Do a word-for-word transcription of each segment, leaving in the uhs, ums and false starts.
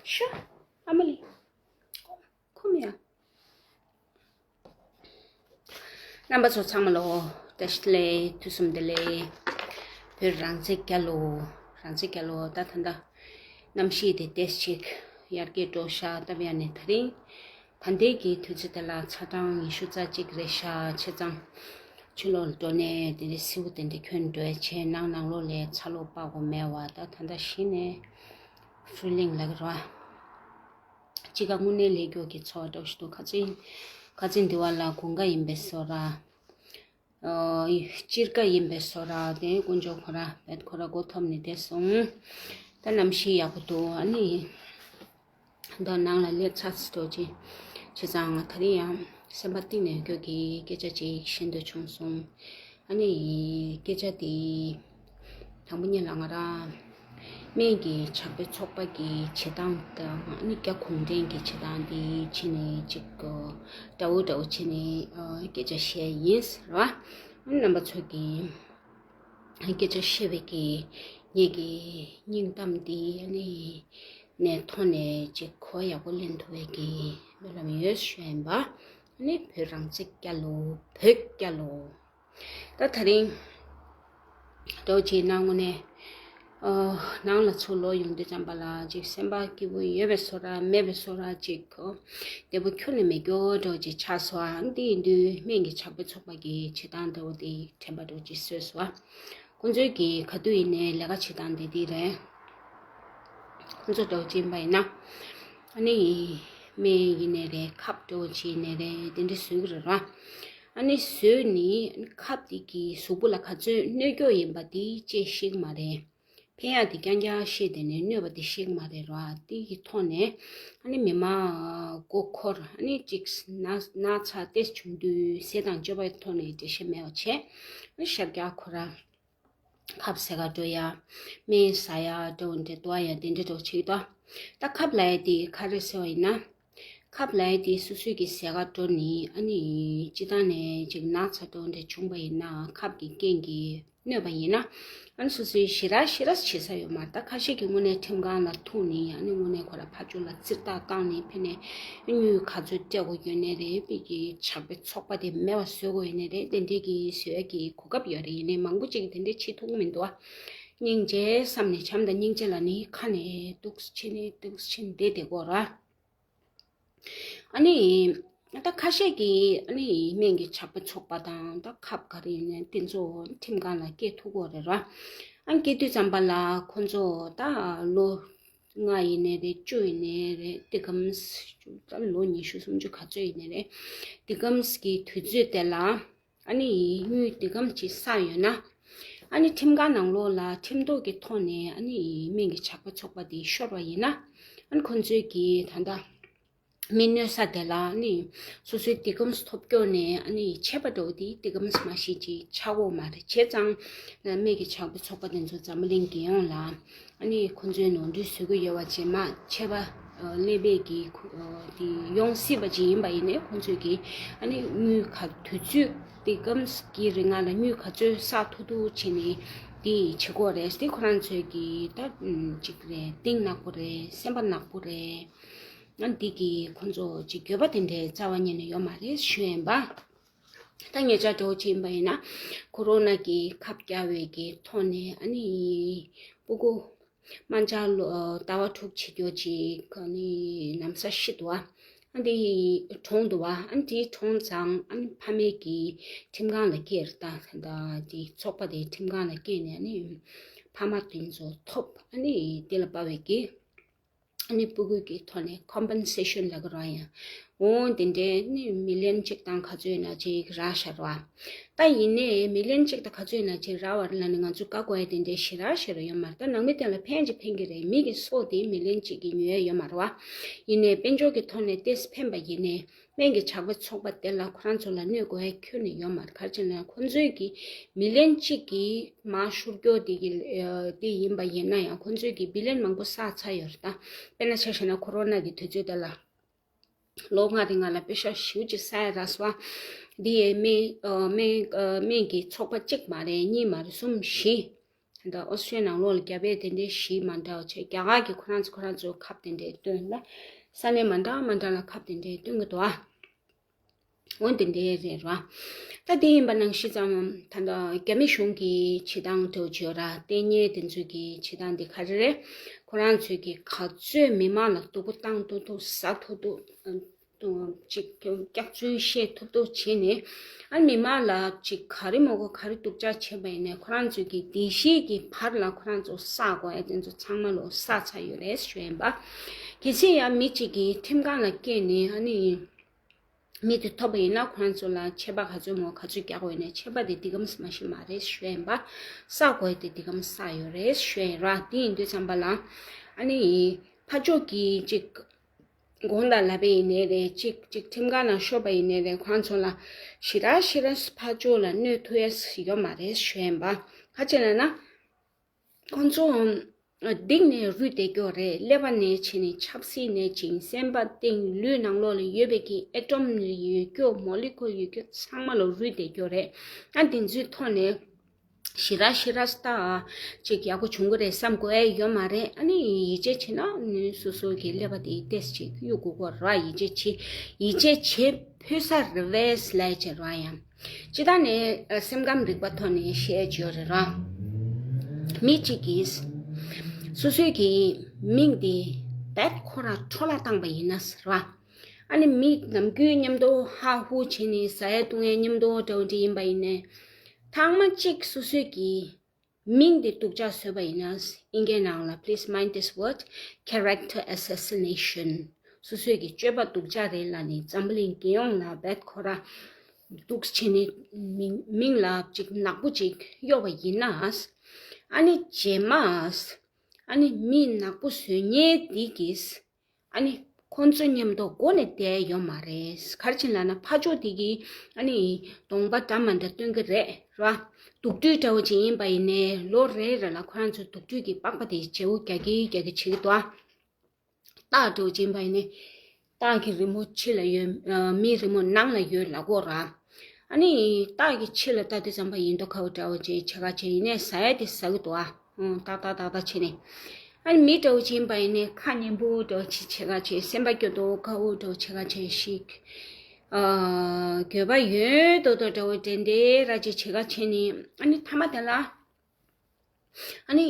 ཤོ། ཨ་མ་ལི། ཁོ་མི་ཡ། རྣམ་པ་ཚོ་ཚང་མ་ལོ། བཀྲ་ཤིས་བདེ་ལེགས། དུས་གསུམ་བདེ་ལེགས། བོད་རང་བཙན་རྒྱལ་ལོ། རང་བཙན་རྒྱལ་ལོ། ད་ད་ད། གནམ་གཤིས་དེ་ཏོག་ཙམ་ཅིག་ཡར་རྒྱས་འགྲོ་ཤག་སྟབས་ཡག་ནས། ད་རིང་ད་ལྟའི་གི་དུས་ཚོད་དེ་ལ་ཆ་གྲངས་ཉི་ཤུ་རྩ་གཅིག་རེད་ཤག་བྱས་ཙང་ཕྱི་ལོགས་ལ་འགྲོ་ནས་དེ་འདྲའི་སེར་པོ་དེ་འདྲ་གྱོན་འགྲོ་ཡ་བྱས། ནང་ནང་ལོགས་ལ་ཚ་ལོག་པགས་ཀོ་མེད་པ། ད་ད་ད་གཞི་ནས་ཧྥི་ལིང་ལབ་ཀྱི་རེད་བ། དཔྱིད་ཀ་དངོས་གནས་ལས་མགྱོགས་ཀྱི་ཚོར་བ་འདྲ་ཞིག་འདུག་ཁ་སང་ཁ་སང་དེ་བ་ལ་དགུན་ཁ་ཡིན་པའི་བཟོ་འདྲ། ཨ། དཔྱིད་ཀ་ཡིན་པའི་བཟོ་འདྲ། དེ་དཀོན་མཆོག་ཁོ་ར་བེད་ཁོ་ར་མགོ་འཐོམ་ནས་བསྡད་སོང་། ད་གནམ་གཤིས་ཡག་པོ་འདུག་ཨ་ནི་ད་ནང་ལ་སླེབས་ཚར་ཙམ་འགྲོ་ཅིག་བྱས་ཙང་། ང་ད་རིང་ཡང་སེམས་པ་གཏིང་ནས་མགྱོགས་ཀྱི་སྐད་ཆ་ཅིག་བཤད་འདོད་བྱུང་སོང་། ཨ་ནི་སྐད་ཆ་དེ། དང་པོ་ཉིད་ལ་ང་རང་སྨན་གྱི་ཇག་པའི་ཚོགས་པ་གི་བྱེད་སྟངས་དང་། ཨ་ནི་རྒྱ་གུང་ཁྲན་གྱི་བྱེད་སྟངས་དེ་བྱས་ནས་ཅིག་འདྲ་བོ་འདྲ་བོ་བྱས་ནས་སྐད་ཆ་བཤད་ཡིན་ཟེར་བ། ཨ་ནི་རྣམ་པ་ཚོ་གིས་སྐད་ཆ་བཤད་པའི་གི་ངེད་ཀྱི་སྙིང་གཏམ་འདི་ཨ་ནི་ནས་ཐོག་ནས་ཅིག་གོ་ཡག་པོ་ལེན་ཐུབ་པའི་གི་སྨོན་ལམ་ཡོད་ཞུ་ཡིན་པ། ཨ་ནི་བོད་རང་བཙན་རྒྱལ་ལོ། བོད་རྒྱལ་ལོ། ད་ད་རིང་འདྲ་བོ་ཅིག་ནང་ངོ་ནས། ཨ། ནང་ལ་ཚུར་ལོག་ཡོང་དུས་ཙམ་པ་ལ་ཅིག་སེམས་པ་སྐྱིད་པོ་ཡོད་པའི་བཟོ་འདྲ་མེད་པའི་བཟོ་འདྲ་ཅིག་གོ། བདེ་པོ་ཁྱོན་ནས་མེད་རྒྱུ་འདྲ་བོ་ཅིག་ཆགས་སོང་། ཨ། འདི་ཡིན་དུས་སྨན་གྱི་ཇག་པའི་ཚོགས་པ་གི་བྱེད་སྟངས་འདྲ་བོ་དེ་དྲན་པ་འདྲ་བོ་ཅིག་གསོས་སོང་། ཁོང་ཚོའི་གི་ག་དུས་ཡིན་ནའི་ལས་ཀ་བྱེད་སྟངས་དེ་འདི་རེད། ཁོང་ཚོ་འདྲ་བོ་ཅིག་ཡིན་པ་ཡིན་ན། ཨ་ནི་སྨན་ཡིན་ནའི་རེད། ཁབ་འདྲ་བོ་ཅིག་ཡིན་ནའི་རེད། དེ་འདྲ་བཟོས་ཀྱི་རེད་ར། ཨ་ནི་བཟོས་ནི་ཁབ་དེ་གི་གཟུགས་པོ་ལ་ག་ཚོད་གནོད་སྐྱོན་ཡིན་པ་དེ་ཅིག་ཤེས་ཀྱི་མ་རེད། ཕན་ཡག་དེ་རྐྱང་རྐྱང་ཤེས་དེ་ནས་གནོད་པ་དེ་ཤེས་ཀྱི་མ་རེད་ར། དེ་གི་ཐོག་ནས་ཨ་ནི་མི་མང་མགོ་འཁོར། ཨ་ནི་ཅིག་ན་ན་ཚ་ཏོག་ཙམ་བྱུང་དུས་ཟས་དང་སྤྱོད་པའི་ཐོག་ནས་འགྲེལ་བཤད་མེད་པ་བྱས། ཨ་ནི་ཤར་རྒྱག་ཁོ་ར་ཁབ་ཟས་ག་འགྲོ་ཡ། སྨན་ཟ་ཡ་འགྲོ་འདྲེ་འདུག་ཡ། དེ་འདྲ་འགྲོ་བྱེད་ཀྱི་འདུག་ད་ཁབ་ལབ་ཡ་དེ་ག་རེ་ཟེར་བ་ཡིན་ན། ཁབ་ལབ་ཡ་དེ་སོ་སོའི་གི་ཟས་ག་འགྲོ་ནི། ཨ་ནི་སྤྱིར་བཏང་ནས་ཅིག་ན་ཚ་འགྲོ་འདྲེ་བྱུང་པ་ཡིན་ན། ཁབ་ཀྱི་རྐྱེན་གྱིས་གནོད་པ་ཡིན་ན། ཨ་ནི་སོ་སོའི་ཞེ་དྲག་ཞེ་དྲག་བྱེད་ས་ཡོད་མ་རེད། ད་ཁ་ཤས་ཀྱི་དངོས་གནས་ཁྲིམས་ཁང་ལ་ཐུག་ནི། ཨ་ནི་དངོས་གནས་ཁོ་ར་ཕར་ཚུར་ལ་རྩིས་རྟགས་བཏང་ནས་ཕེབས་ནས་དངུལ་ག་ཚོད་སྤྲད་དགོས་ཡོད་ནའི་རེད། དཔེ་གི་ཇག་པའི་ཚོགས་པ་དེ་མེད་པ་བཟོ་དགོས་ཡོད་ནའི་རེད། དེ་འདྲའི་གི་བཟོ་ཡ་གི་གོ་སྐབས་ཡོད་རེད། ཡིན་ནའི་མང་པོ་ཅིག་གིས་དེ་འདྲའི་བྱེད་ཐུབ་ཀྱི་མི་འདུག་བ། སྙིང་རྗེ་བསམ་ནས། བྱམས་དང་སྙིང་རྗེ་ལ་ནི་ཁ་ནས་འདུག་སེ་བྱས་ནས་འདུག་སེ་བྱས་ནས་བསྡད་བསྡད་དགོས་ར། ཨ་ནི་ད་ཁ་ཤས་ཀྱིས་ཨ་ནི་སྨན་གྱི་ཇག་པའི་ཚོགས་པ་དང་། ད་ཁབ་ག་རེ་ཡིན་ནའི་དེ་ཚོ་ཁྲིམས་ཁང་ལ་སྐྱེལ་ཐུབ་ཀྱི་ཡོད་རེད་ར། ཨ་ནི་སྐྱེལ་དུས་ཙམ་པ་ལ་ཁོ་ཚོ་ད་ལོ་ལྔ་ཡིན་ནའི་རེད། བཅུ་ཡིན་ནའི་རེད། དེ་གམ་ད་ལོ་ཉི་ཤུ་སུམ་ཅུ་ག་ཚོད་ཡིན་ནའི་རེད། དེ་གམ་གྱི་དུས་ཚོད་དེ་ལ་ཨ་ནི་དངུལ་དེ་གམ་ཅིག་བསགས་ཡོད་ན། ཨ་ནི་ཁྲིམས་ཁང་ནང་ལོགས་ལ་ཁྲིམས་ཐོག་གི་ཐོག་ནས་ཨ་ནི་སྨན་གྱི་ཇག་པ་ཚོགས་པ་དེ་ཤོར་བ་ཡིན་ན། ཨ་ནི་ཁོང་ཚོས་ཀྱིས་ད་ལྟ་མི་གནོད་ས་དེ་ལ་ཨ་ནི་སོ་སོའི་དེ་གམ་ཐོབ་སྐྱོར་ནས་ཨ་ནི་ཆད་པ་འདྲ་བོ་དེ་དེ་གམ་མ་གཞི་ཅིག་ཆགས་ཀྱི་ཡོད་མ་རེད། བྱས་ཙང་སྨན་གྱི་ཇག་པ་ཚོགས་པ་དེ་ཚོ་འཛམ་བུ་གླིང་རྒྱལ་ཡོངས་ལ་ཨ་ནི་ཁོང་ཚོས་ནོར་འཁྲུལ་བཟོ་གི་ཡོད་པ་བྱས་མ། ཆད་པ་ཨ་སླེབས་པའི་གི་ཁོ་ཨ་དེ་ཡོང་སྲིད་པ་ཅིག་ཡིན་པ་ཡིན་ནའི། ཁོང་ཚོས་ཀྱིས་ཨ་ནི་དངུལ་ག་དུས་ཚོད་དེ་གམ་གྱི་རིང་ལ་དངུལ་ག་ཚོད་བསགས་ཐུབ་ཐུབ་བྱས་ནས་དེ་བྱེད་ཀྱི་ཡོད་རེད། དེ་ཁོ་རང་ཚོས་ཀྱིས་ད་ཨམ་ཅིག་རེད། གཏིང་ནག་པོ་རེད། སེམས་པ་ནག་པོ་རེད། ཨ་འདི་གིས་ཁོང་ཚོ་ཅིག་འགྱོད་པ་དེ་འདྲའི་རྩ་བ་ཉིད་ནས་ཡོད་མ་རེད་ཞུ་ཡིན་པ། ད་ཉེ་ཆར་འདྲ་བོ་ཅིག་ཡིན་པ་ཡིན་ན། ཁོ་རོ་ན་གི་ཁབ་བརྒྱབ་པའི་གི་ཐོག་ནས་ཨ་ནི་སྤུ་གུ་དམར་འབྱར་ལོ་ཟླ་བ་དྲུག་བྱེད་རྒྱུ་ཅིག་ཨ་ནི་ན་བཟའ་ཤི་འདུག་བ། ཨ་འདི་གྲོངས་འདུག་བ། ཨ་འདི་གྲོངས་ཙང་ཨ་ནི་ཕ་མེས་ཀྱིས་ཁྲིམས་ཁང་ལ་སྐྱེལ། ད་ད་འདི་ཚོགས་པ་དེ་ཁྲིམས་ཁང་ལ་སྐྱེལ་ནས་ཨ་ནི་ཕ་མ་དེ་ཚོ་ཐོབ། ཨ་ནི་དེ་ལ་དཔའ་བའི་གི་ཨ་ནི་སྤུ་གུ་གི་ཐོག་ནས་ཁོམ་པན་སེ་ཤན་ལབ་ཀྱི་རེད་ཡ། འོ་དེ་འདྲའི་ནི་མི་ལི་ཡན་གཅིག་དང་ག་ཚོད་ཡིན་ན་ཅིག་རག་ཤག་ར་བ། ད་ཡིན་ནའི་མི་ལི་ཡན་གཅིག་དང་ག་ཚོད་ཡིན་ན་ཅིག་རག་པ་རེད་ལབ་ནས་ང་ཚོ་བཀའ་བསྒོ་ཡ་དེ་འདྲའི་ཞེ་དྲག་ཞེ་དྲག་ཡོད་མ་རེད། ད་ནང་མི་དེ་ལ་ཕན་ཅིག་ཕན་གྱི་རེད། མི་གི་སྲོག་དེ་མི་ལི་ཡན་གཅིག་གིས་ཉོ་ཡ་ཡོད་མ་རེད་བ། ཡིན་ནའི་དཔལ་འབྱོར་གྱི་ཐོག་ནས་ཏོག་ཙམ་ཕན་པ་ཡིན་ནའི། སྨན་གྱི་ཇག་པའི་ཚོགས་པ་དེ་ལ་ཁོ་རང་ཚོ་ལ་གནོད་དགོས་ཡ་ཁྱོན་ནས་ཡོད་མ་རེད། ག་རེ་བྱས་ན་ཁོ་ཚོས་ཀྱིས་མི་ལི་ཡན་གཅིག་གི་མར་ཤོར་རྒྱུ་དེ་གི་ཨ་དེ་ཡིན་པ་ཡིན་ན་ཡང་ཁོ་ཚོས་ཀྱིས་བི་ལི་ཡན་མང་པོ་བསགས་ཚར་ཡོད་རེད། ད་དཔེར་ན་ཆ་བཞག་ན་ཁོ་རོ་ན་གི་དུས་ཚོད་དེ་ལ་ལོ་ལྔ་རིང་ང་ལ་པེ་ཤ་ཞེ་པོ་ཅིག་བསགས་ཡ་རག་སོང་བ། འདི་ཡའི་སྨན་ཨ་སྨན་ཨ་སྨན་གྱི་ཚོགས་པ་གཅིག་མ་རེད། གཉིས་མ་རེད། གསུམ་བཞི། ད་ཨོ་སི་ཊྲེ་ལི་ཡ་ནང་ལོགས་ལ་རྒྱ་བལ་དེ་འདྲའི་གཞིས་མ་འདྲ་བ་བྱས། རྒྱ་གར་གྱི་ཁོ་རང་ཚོ་ཁོ་རང་ཚོ་ཁབ་དེ་འདྲའི་སྟོན་ལ། ས་གནས་མ་འདྲ་མ་འདྲ་ལ་ཁབ་དེ་འདྲའི་སྟོན་གྱི་འདུག་ཨ། འོ་དེ་འདྲའི་རེད་ར། ད་དེ་ཡིན་པ་ནང་བཞིན་ཙམ་ད་ལྟ་རྒྱ་མི་གཞུང་གི་བྱེད་སྟངས་འདྲ་བོ་བྱོས་ར། ལྟས་ངན་དེ་ཚོ་གི་བྱེད་སྟངས་དེ་ག་རེ་རེད། ཁོ་རང་ཚོས་ཀྱི་ག་ཚོད་མི་མང་ལ་སྡུག་པོ་བཏང་ཐུབ་ཐུབ་ཟ་ཐུབ་ཐུབ། ཅིག་སྐྱག་རྫུན་བཤད་ཐུབ་ཐུབ་བྱས་ནས། ཨ་མི་མང་ལ་ཅིག་ག་རེ་མོ་གོ་ག་རེ་སྡུག་ཅག་བྱས་པ་ཡིན་ནའི། ཁོ་རང་ཚོས་ཀྱི་བདེ་སྐྱིད་ཀྱི་བར་ལ་ཁོ་རང་ཚོ་བསགས་དགོས་ཡ་དེ་ཚོ་ཚང་མ་ལོ་བསགས་ཚར་ཡོད་རེད་ཞུ་ཡིན་པ། གལ་སྲིད་ཡང་མི་གཅིག་གིས་ཁྲིམས་ཁང་ལ་བསྐྱལ་ནས། ཨ་ནི་མི་དེ་ཐོབ་པ་ཡིན་ན། ཁོ་རང་ཚོ་ལ་ཆད་པ་ག་ཚོད་མོ་ག་ཚོད་རྒྱག་དགོས་ནས། ཆད་པ་དེ་འདི་གམ་མ་ཤེས་མ་རེད་ཞུ་ཡིན་པ། བསགས་དགོས་དེ་འདི་གམ་བསགས་ཡོད་རེད་ཞུ་ཡིན་ར། དེ་ཡིན་དུས་ཙམ་པ་ལ། ཨ་ནི་ཕར་ཕྱོགས་ཀྱི་ཅིག་དགོངས་དག་ལབ་པ་ཡིན་ནའི་རེད། ཅིག་ཅིག་ཁྲིམས་ཁང་ནང་ཤོར་བ་ཡིན་ནའི་རེད། ཁོ་རང་ཚོ་ལ་ཞེ་དྲག་ཞེ་དྲག་ཕར་ཕྱོགས་ལ་གནོད་ཐུབ་ཡ་ཡོད་མ་རེད་ཞུ་ཡིན་པ། ག་ཅི་ལབ་ན། ཁོང་ཚོ་སྡིག་ནས་རུས་བསྡད་ཀྱོག་རེད། ཀླད་པ་ནས་བྱས་ནས་ཆབ་སྲིད་ནས་བྱས། སེམས་པ་སྟེང་ལུས་ནང་ལོགས་ལ་ཡོད་པའི་གི་ཨེ་ཊོམ་ཡོད་ཀྱོག་མོ་ལི་ཀུལ་ཡོད་ཀྱོག་ཚང་མ་ལ་རུས་བསྡད་ཀྱོག་རེད། ཨ་དེ་ཚོའི་ཐོག་ནས་ཞེ་དྲག་ཞེ་དྲག་ད་ཅིག་ཡག་པོ་བྱུང་གི་རེད་བསམ་དགོས་ཡ་ཡོད་མ་རེད། ཨ་ནི་ཡིད་ཆེས་བྱེད་ན་ནི་སོ་སོ་གི་ཀླད་པ་དེ་ཏོག་ཙམ་ཅིག་གཡུག་དགོས་ཀྱོག་ར། ཡིད་ཆེས་བྱེད། ཡིད་ཆེས་བྱེད་ཕོད་ས་རེད་པས་ལབ་བྱས་ར། ཡང་སྤྱིར་བཏང་ནས་ཨ་སེམས་ཁམས་རིག་པ་ཐོག་ནས་བཤད་ཡ་ཡོད་རེད་ར། མི་གཅིག་གིས་སོ་སོའི་གི་མིང་དེ་རྦད་ཁོ་ར་འཕྲོ་བརླག་བཏང་པ་ཡིན་ན་ཟེར་བ། ཨ་ནི་མི་ནམ་རྒྱུན་མཉམ་དུ་ཧ་ཧུ་བྱས་ནས་ཟ་ཡ་བཏུང་ཡ་མཉམ་དུ་འདྲ་བོ་འདྲ་ཡིན་པ་ཡིན་ནའི། ཐེངས་མ་གཅིག་སོ་སོའི་གི་མིང་དེ་སྡུག་ཅག་བཟོས་པ་ཡིན་ན། ཨིན་སྐད་ནང་ལ། please mind this word, character assassination. སོ་སོའི་གི་སྤྱོད་པ་སྡུག་ཅག་རེད་ལབ་ནས་འཛམ་བུ་གླིང་རྒྱལ་ཡོངས་ལ་རྦད་ཁོ་ར་སྡུག་བྱས་ནས་མིང་མིང་ལ་ཅིག་ནག་པོ་ཅིག་གཡོག་པ་ཡིན་ན། ཨ་ནི་རྗེས་མ་ཨ་ནི་མི་ནག་པོ་བཟོ་མཁན་དེ་གིས་ཨ་ནི་ཁོང་ཚོ་མཉམ་དུ་སྒོ་ནས་བསྡད་ཡོད་མ་རེད། ག་རེ་བྱས་ལབ་ན། ཕར་ཕྱོགས་དེ་གིས་ཨ་ནི་གདོང་པ་འདྲ་མ་འདྲ་སྟོན་གྱི་རེད་ར། དུག་སྦྲུལ་འདྲ་བོ་ཅིག་ཡིན་པ་ཡིན་ནའི། ལོ་རེ་རེ་ལ་ཁོ་རང་ཚོ་དུག་སྦྲུལ་གྱི་པགས་པ་དེ་བརྗེ་པོ་རྒྱག་གི་རྒྱག་གི་བྱེད་ཀྱི་འདུག་ཨ། སྟག་འདྲ་བོ་ཅིག་ཡིན་པ་ཡིན་ནའི། སྟག་གི་རི་མོ་ཕྱི་ལ་ཡོད། ཨ་མིའི་རི་མོ་ནང་ལ་ཡོད་ལབ་ཀྱི་ཡོད་ར། ཨ་ནི་སྟག་གི་ཕྱི་ལ་ལྟ་དུས་ཙམ་པ་ཡིན་མདོག་ཁ་པོ་འདྲ་བོ་ཅིག་བྱེད་ག་བྱེད། ཡིན་ནའི་ཟ་ཡ་དེ་ཟ་གི་འདུག་ཨ། ཨང་། ཏག་ཏག་ཏག་ཏག་བྱས་ནས། ཨ་ནི་མི་འདྲ་བོ་ཅིག་ཡིན་པ་ཡིན་ནའི། ཁ་སྙན་པོ་འདྲ་བོ་ཅིག་བྱེད་ག་བྱེད། སེམས་པ་སྐྱོ་མདོག་ཁ་པོ་འདྲ་བོ་བྱེད་ག་བྱེད་ཞིག་ཨ། འགྱོད་པ་ཡོད་མདོག་མདོག་འདྲ་བོ་དེ་འདྲའི་ར་ཅིག་བྱེད་ག་བྱེད་ནས། ཨ་ནི་མཐའ་མ་དེ་ལ། ཨ་ནི་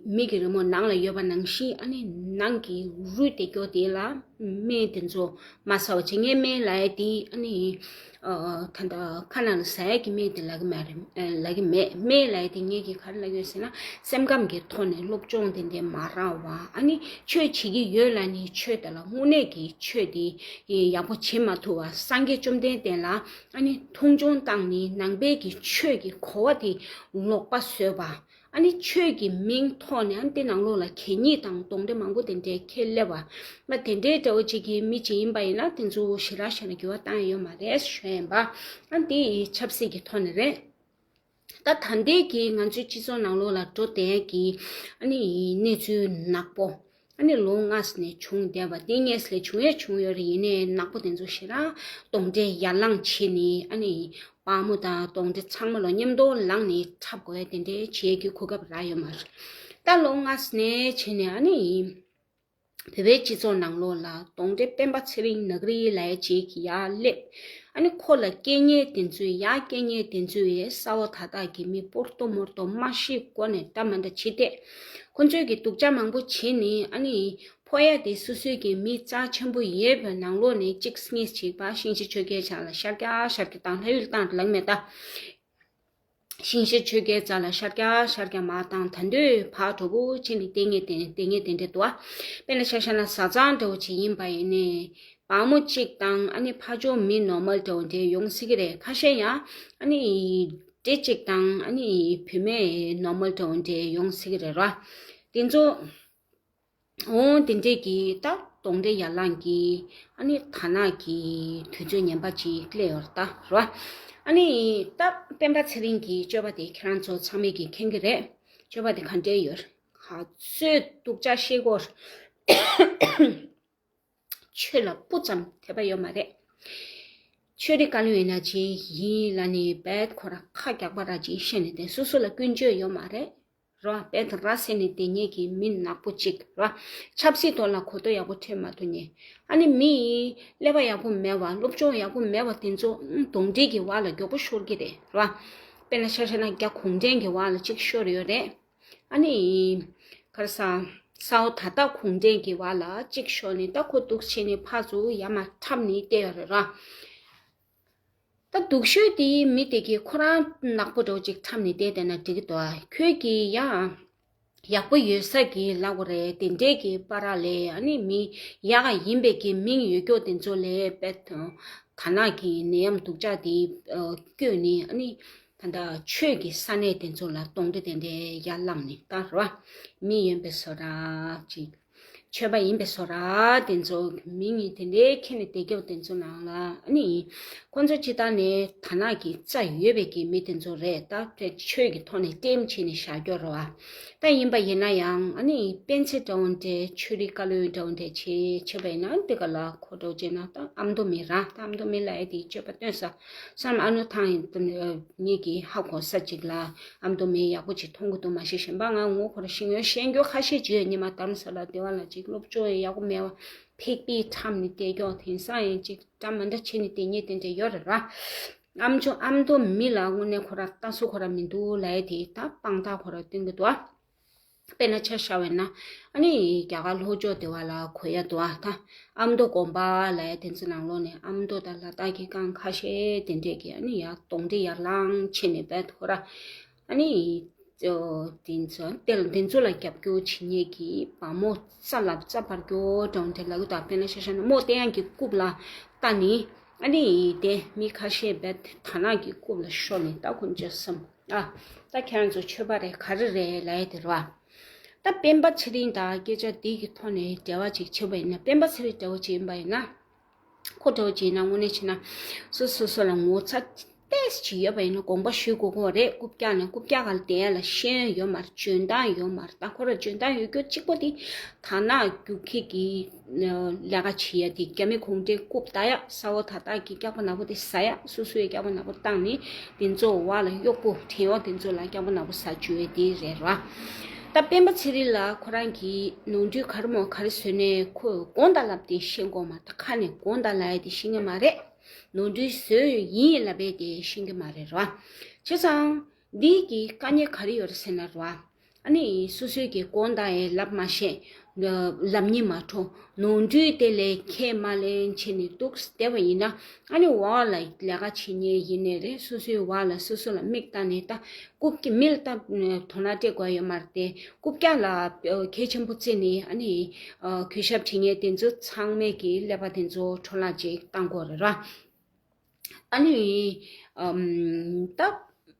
མི་གི་རི་མོ་ནང་ལ་ཡོད་པ་ནང་བཞིན། ཨ་ནི་ནང་གི་རུས་བསྡད་ཀྱོག་དེ་ལ་སྨན་དེ་ཚོ་མ་ཟ་བ་བྱེད། ངས་སྨན་ལབ་ཡ་དེ་ཨ་ནི་ཨ་ད་ལྟ་ཁ་ནང་ལ་ཟ་ཡ་གི་སྨན་དེ་ལབ་ཀྱི་མ་རེད། ཨ་ལབ་ཀྱི་མེད། སྨན་ལབ་ཡ་དེ་ངས་ཀྱིས་ག་རེ་ལབ་ཀྱི་ཡོད་ཟེར་ན། སེམས་ཁམས་ཀྱི་ཐོག་ནས་སློབ་སྦྱོང་དེ་འདྲ་མ་རག་པ། ཨ་ནི་ཆོས་བྱེད་ཀྱི་ཡོད་ལབ་ནས་ཆོས་དེ་ལ་དངོས་གནས་ཀྱི་ཆོས་དེ་ཡག་པོ་བྱེད་མ་ཐུབ་པ། སངས་རྒྱས་བཅོམ་ལྡན་འདས་ལ་ཨ་ནི་མཐོང་ཆུང་བཏང་ནས། ནང་པའི་གི་ཆོས་ཀྱི་གོ་བ་དེ་ལོག་པ་བཟོས་པ། ཨ་ནི་ཆོས་ཀྱི་མིང་ཐོག་ནས་ཨ་ནི་དེ་ནང་ལོགས་ལ་གད་སྙིགས་དང་གདོན་འདྲེ་མང་པོ་དེ་འདྲའི་ཁྱེར་སླེབས་པ། མ་དེ་འདྲའི་འདྲ་བོ་ཅིག་གི་མི་ཅིག་ཡིན་པ་ཡིན་ན། དེ་ཚོ་ཞེ་དྲག་ཞེ་དྲག་འགྱུར་བ་བཏང་ཡ་ཡོད་མ་རེད་ཞུ་ཡ་ཡིན་པ། ཨ་ནི་དེ་ཆབ་སྲིད་ཀྱི་ཐོག་ནས་རེད། ད་ད་ལྟའི་གི་ང་ཚོའི་སྤྱི་ཚོགས་ནང་ལོགས་ལ་འགྲོ་བསྡད་ཡ་གི་ཨ་ནི་གནས་ཚུལ་ནག་པོ། ཨ་ནི་ལོ་སྔ་ནས་བྱུང་བསྡད་པ་དེ་སྔས་ལས་བྱུང་ཡ་བྱུང་ཡོད་རེད། ཡིན་ནའི་ནག་པོ་དེ་ཚོ་ཞེ་དྲག་གདོན་འདྲེ་ཡར་ལངས་བྱས་ནས། ཨ་ནི་དཔའ་མོ་དང་གདོན་འདྲེ་ཚང་མ་ལ་མཉམ་དུ་ལངས་ནས་འཁྲབ་དགོས་ཡ་དེ་འདྲའི་བྱེད་ཀྱི་གོ་སྐབས་རག་ཡོད་མ་རེད། ད་ལོ་སྔ་ནས་བྱས་ནས་ཨ་ནི་བོད་པའི་སྤྱི་ཚོགས་ནང་ལོགས་ལ་གདོན་འདྲེ་སྤེན་པ་ཚེ་རིང་ནག་རིལ་ལབ་ཡ་ཅིག་ཡར་སླེབས། ཨ་ནི་ཁོ་ལ་སྐྱེ་མཁན་དེ་ཚོས། ཡར་སྐྱེ་མཁན་དེ་ཚོས་ཡ་གསར་པ་དག་དག་གི་མི་སྤོ་ཏོ་མོ་ཏོ་མ་ཤི་སྒོ་ནས་འདྲ་མ་འདྲ་བྱེད་བསྡད། ཁོ་ཚོས་ཀྱི་སྡུག་ཅག་མང་པོ་བྱེད་ནས། ཨ་ནི་ཕོ་ཡ་དེ་སོ་སོའི་གི་མི་རྩ་ཆེན་པོ་ཡོད་པའི་ནང་ལོགས་ནས་གཅིག་གཉིས་བྱེད་པ། ཤིང་བྱ་ཆོས་རྒྱལ་ལྕགས་ལ་ཤར་རྒྱག་ཤར་རྒྱག་བཏང་། ལྷ་ཡུལ་བཏང་ལབ་མེད་ད། ཤིང་བྱ་ཆོས་རྒྱལ་ལྕགས་ལ་ཤར་རྒྱག་ཤར་རྒྱག་མར་བཏང་། ད་དུང་ཕར་འགྲོ་པོ་བྱས་ནས་ལྟས་ངན་དེ་ལྟས་ངན་དེ་འདྲ་འདུག་ཨ། དཔེར་ན་ཆ་བཞག་ན་བཟའ་ཚང་འདྲ་བོ་ཅིག་ཡིན་པ་ཡིན་ནའི། བ་མོ་གཅིག་དང་ཨ་ནི་ཕར་ཕྱོགས་མི་ནོར་མལ་འདྲ་བོ་འདྲ་ཡོང་སྲིད་ཀྱི་རེད། ཁ་ཤས་ཡང་ཨ་ནི་འདྲེ་གཅིག་དང་ཨ་ནི་བུད་མེད་ནོར་མལ་འདྲ་བོ་འདྲ་ཡོང་སྲིད་ཀྱི་རེད་ར། དེ་ཚོ། འོ་དེ་འདྲས་ཀྱི་ད་གདོན་འདྲེ་ཡར་ལངས་ཀྱི་ཨ་ནི་དར་ནག་གི་དུས་ཚོད་ངན་པ་ཅིག་སླེབས་ཡོད་རེད་ད་ར། ཨ་ནི་ད་སྤེན་པ་ཚེ་རིང་གི་སྤྱོད་པ་དེ་ཁྱེད་རང་ཚོ་ཚང་མས་ཀྱིས་མཁྱེན་གྱི་རེད། སྤྱོད་པ་དེ་ག་འདྲས་ཡོད། ག་ཚོད་སྡུག་ཅག་བཤད་ཀྱི་ཡོད། ཆོས་ལ་སྤུ་ཙམ་དད་པ་ཡོད་མ་རེད། ཆོས་རིག་བཀའ་བློན་ཡིན་ན་ཅི་ཡིན་ལབ་ནས་རྦད་ཁོ་རང་ཁ་རྒྱག་པ་ར་ཅིག་བཤད་ནས་བསྡད། སོ་སོ་ལ་ཀུན་སྤྱོད་ཡོད་མ་རེད། རོ། དཔེ་དང་ར་ཟེར་ནས་དེ་ཉིད་ཀྱི་མི་ནག་པོ་གཅིག་རོ། ཆབ་སྲིད་ཐོག་ལ་གོ་རྟོགས་ཡག་པོ་འཕྲོད་མ་ཐུབ་ནས། ཨ་ནི་མི་ཡི་ཀླད་པ་ཡག་པོ་མེད་པ། སློབ་སྦྱོང་ཡག་པོ་མེད་པ་དེ་ཚོ་གདོན་འདྲེ་གི་བར་ལ་མགྱོགས་པོ་ཤོར་གྱི་རེད་རོ། དཔེར་ན་ཆ་བཞག་ན་རྒྱ་གུང་ཁྲན་གྱི་བར་ལ་གཅིག་ཤོར་ཡོད་རེད། ཨ་ནི། ག་རེ་ཟ། ས་འོག་ད་ལྟ་གུང་ཁྲན་གྱི་བར་ལ་གཅིག་ཤོར་ནས། ད་ཁོ་འདུག་བྱས་ནས་ཕར་ཚུར་ཡར་མར་འཁྲབ་ནས་བསྡད་ཡོད་རེད་ར། ད་སྡུག་ཤོས་དེ་མི་དེ་གིས་ཁོ་རང་ནག་པོ་འདྲ་བོ་ཅིག་འཁྲབ་ནས་བསྡད་བསྡད་ན་འགྲིག་གི་འདུག་ཨ། ཁྱོད་ཀྱིས་ཡང་ཡག་པོ་ཡོད་ས་གི་ལབ་དགོས་རེད། དེ་འདྲས་ཀྱི་བར་ལ་ཨ་ནི་མི་ཡག་ག་ཡིན་པའི་གི་མིང་ཡོད་རྒྱུ་དེ་ཚོ་ལ་དཔེ་དང་དར་ནག་གི་ནད་ཡམས་སྡུག་ཅག་དེ་ཨ་བསྐྱོན་ནས། ཨ་ནི་ད་ལྟ་ཆོས་ཀྱི་ས་གནས་དེ་ཚོ་ལ་གདོན་འདྲེ་དེ་འདྲས་ཡར་བསླངས་ནས། ད་ར་བ། མི་ཡིན་པའི་བཟོ་འདྲ་ཅིག་ཆོས་པ་ཡིན་པའི་བཟོ་འདྲ་དེ་ཚོ། མི་ངན་དེ་འདྲའི་ཁྱེར་ནས་བསྡད་རྒྱུ་དེ་ཚོ་ནང་ལ། ཨ་ནི་ཁོ་ཚོ་སྤྱིར་བཏང་ནས་དར་ནག་གི་རྩ་ཡོད་པའི་གི་མི་དེ་ཚོ་རེད། ད་དེ་ཆོས་ཀྱི་ཐོག་ནས་ཀྲེམ་བྱས་ནས་བཞག་རྒྱུ་རེད་བ། ད་ཡིན་པ་ཡིན་ན་ཡང་། ཨ་ནི་སྤེན་ཚེ་འདྲ་བོ་འདྲ། ཆོས་རིག་བཀའ་བློན་འདྲ་བོ་འདྲ་བྱས་བྱས་པ་ཡིན་ན། འདི་ག་ལ་གོ་རྟོགས་བྱས་ན། ད་ཨ་མདོ་མི་ར། ད་ཨ་མདོ་མི་ལབ་ཡ་དེ་སྤྱོད་པ་སྟོན་ས་བསམ། ཨ་ནུ་ཐང་ཡིན་ངེད་ཀྱིས་ཧ་གོ་ས་ཅིག་ལ། ཨ་མདོ་མི་ཡག་པོ་ཅིག་མཐོང་གི་འདུག་མ་གཞི་གཞན་པ་ང་ངོ་ཁོ་ར་ཤེས་ཡོན་ཤེས་རྒྱུ་ཁ་ཤས་ཅིག་ཡོད། ཉི་མ་རྡ་རམ་ས་ལ་སྡེ་བ་ལ་ཅིག་སློབ་སྦྱོང་ཡག་པོ་མེད་པ་ཕིག་པིག་འཁྲབ་ནས་བསྡད་རྒྱུ། དེང་སང་ཡང་ཅིག་འདྲ་མི་འདྲ་བྱས་ནས་བསྡད་མཁན་དེ་འདྲ་ཡོད་རེད་ར། ཨ་མཆོག་ཨ་མདོ་མི་ལ་དངོས་གནས་ཁོ་ར་ལྟ་སྲོལ་ཁོ་ར་མི་འདུག་ལབ་ཡ་དེ་ད་དཔང་རྟགས་ཁོ་ར་སྟོན་གྱི་འདུག་ཨ། དཔེར་ན་ཆ་བཞག་པ་ཡིན་ན། ཨ་ནི་རྒྱ་གར་ལྷོ་ཕྱོགས་སྡེ་བ་ལ་གོ་ཡ་འདུག་ཨ། ད་ཨ་མདོ་དགོན་པ་ལབ་ཡ་དེ་ཚོ་ནང་ལོགས་ནས། ཨ་མདོ་དང་ལ་དྭགས་ཀྱི་སྒང་ཁ་ཤས་དེ་འདྲས་ཀྱི་ཨ་ནི་ཡར་གདོན་འདྲེ་ཡར་ལངས་བྱས་ནས་བསྡད་ཁོ་ར། ཨ་ནི་དེ་ཚོ་དེ་ཚོ་ལ་རྒྱབ་སྐྱོར་བྱེད་མཁན་གྱི་བ་མོ་རྩ་ལ་རྩ་འབར་རྒྱུ་འདྲ་བོ་འདྲ་ལབ་ཀྱི་འདུག་དཔེར་ན་ཆ་བཞག་ན་མོ་བསྟན་དབྱངས་ཀྱི་རྐུབ་ལ་བལྟས་ནས། ཨ་ནི་དེ་མི་ཁ་ཤས་བསྡད་དར་ནག་གི་རྐུབ་ལ་ཤོར་ནས། ད་ཁོ་ཚོས་བསམ། ཨ། ད་ཁྱེད་རང་ཚོ་ཆོས་པ་རེད་ག་རེ་རེད་ལབ་ཡ་དེ་རེད་བ། ད་སྤེན་པ་ཚེ་རིང་དང་སྐད་ཆ་འདི་གི་ཐོག་ནས་འབྲེལ་བ་ཅིག་བྱེད་པ་ཡིན་ན། སྤེན་པ་ཚེ་རིང་འདྲ་བོ་ཅིག་ཡིན་པ་ཡིན་ན། ཁོ་འདྲ་བོ་ཅིག་ཡིན་ན་དངོས་གནས་བྱས་ན་སོ་སོ་སོ་ལ་ངོ་ཚ་ཏོག་ཙམ་ཅིག་ཡོད་པ་ཡིན་ན་དགོངས་པ་ཞུ་དགོས་ཀྱི་རེད། རྐུབ་བཀྱག་ནས། རྐུབ་བཀྱག་སྒང་ལ་བསྡད་ཡ་ལ་ཤེས་ཡོན་ཡོད་མ་རེད། འཇོན་ཐང་ཡོད་མ་རེད། ད་ཁོ་ར་འཇོན་ཐང་ཡོད་རྒྱུ་གཅིག་པོ་དེ་དར་ནག་རྒྱུག་ཁྱི་གི་ལས་ཀ་བྱེད་ཡ་དེ། རྒྱ་མི་གུང་ཁྲན་རྐུབ་བལྟ་ཡ། ས་འོག་ད་ལྟ་གི་སྐྱག་པ་ནག་པོ་དེ་ཟ་ཡ། སོ་སོའི་སྐྱག་པ་ནག་པོ་བཏང་ནས་དེ་ཚོ་བར་ལ་གཡོག་པོ། བྲན་གཡོག་དེ་ཚོ་ལ་སྐྱག་པ་ནག་པོ་ཟ་བཅུག་ཡ་དེ་རེད་ར། ད་སྤེན་པ་ཚེ་རིང་ལ་ཁོ་རང་གིས་ནོར་འཁྲུལ་ག་རེ་མོ་ག་རེ་བཟོས་ནས། ཁོས་དགོངས་དག་ལབ་དེ་ཤེས་དགོས་མ་རེད། ད་ཁ་ནས་དགོངས་དག་ལབ་ཡ་དེ་ཤེས་ཀྱི་མ་རེད། ནོར་འཁྲུལ་བཟོས་ཡིན་ལབ་ཡ་དེ་ཤེས་ཀྱི་མ་རེད་ར། བྱས་ཙང་འདི་གི་དཀའ་ངལ་ག་རེ་ཡོད་རེད་ཟེར་ན་ར། ཨ་ནི་སོ་སོའི་གི་དགོངས་དག་ཡང་ལབ་མ་ཤེས། ལབ་སྙིང་མ་འདོད། ནོར་འཁྲུལ་དེ་ལ་ཁས་མ་ལེན་བྱས་ནས་འདུག་བསྡད་པ་ཡིན་ན། ཨ་ནི་འོག་ལ་ལས་ཀ་བྱེད་མཁན་ཡིན་ནའི་རེད། སོ་སོའི་འོག་ལ་སོ་སོ་ལ་མིག་ལྟ་ནས། ད་རྐུབ་ཀྱི་མི་ལ་ད་དོ་སྣང་སྤྲད་དགོས་ཡོད་མ་རེད་དེ། རྐུབ་བཀྱག་ལ་གལ་ཆེན་པོ་བརྩིས་ནས། ཨ་ནི་གུས་ཞབས་བྱེད་མཁན་དེ་ཚོ་ཚང་མས་ཀྱི་ཀླད་པ་དེ་ཚོ་འཕྲོ་བརླག་ཅིག་བཏང་དགོས་རེད་ར། ཨ་ནི། ཨམ། ད་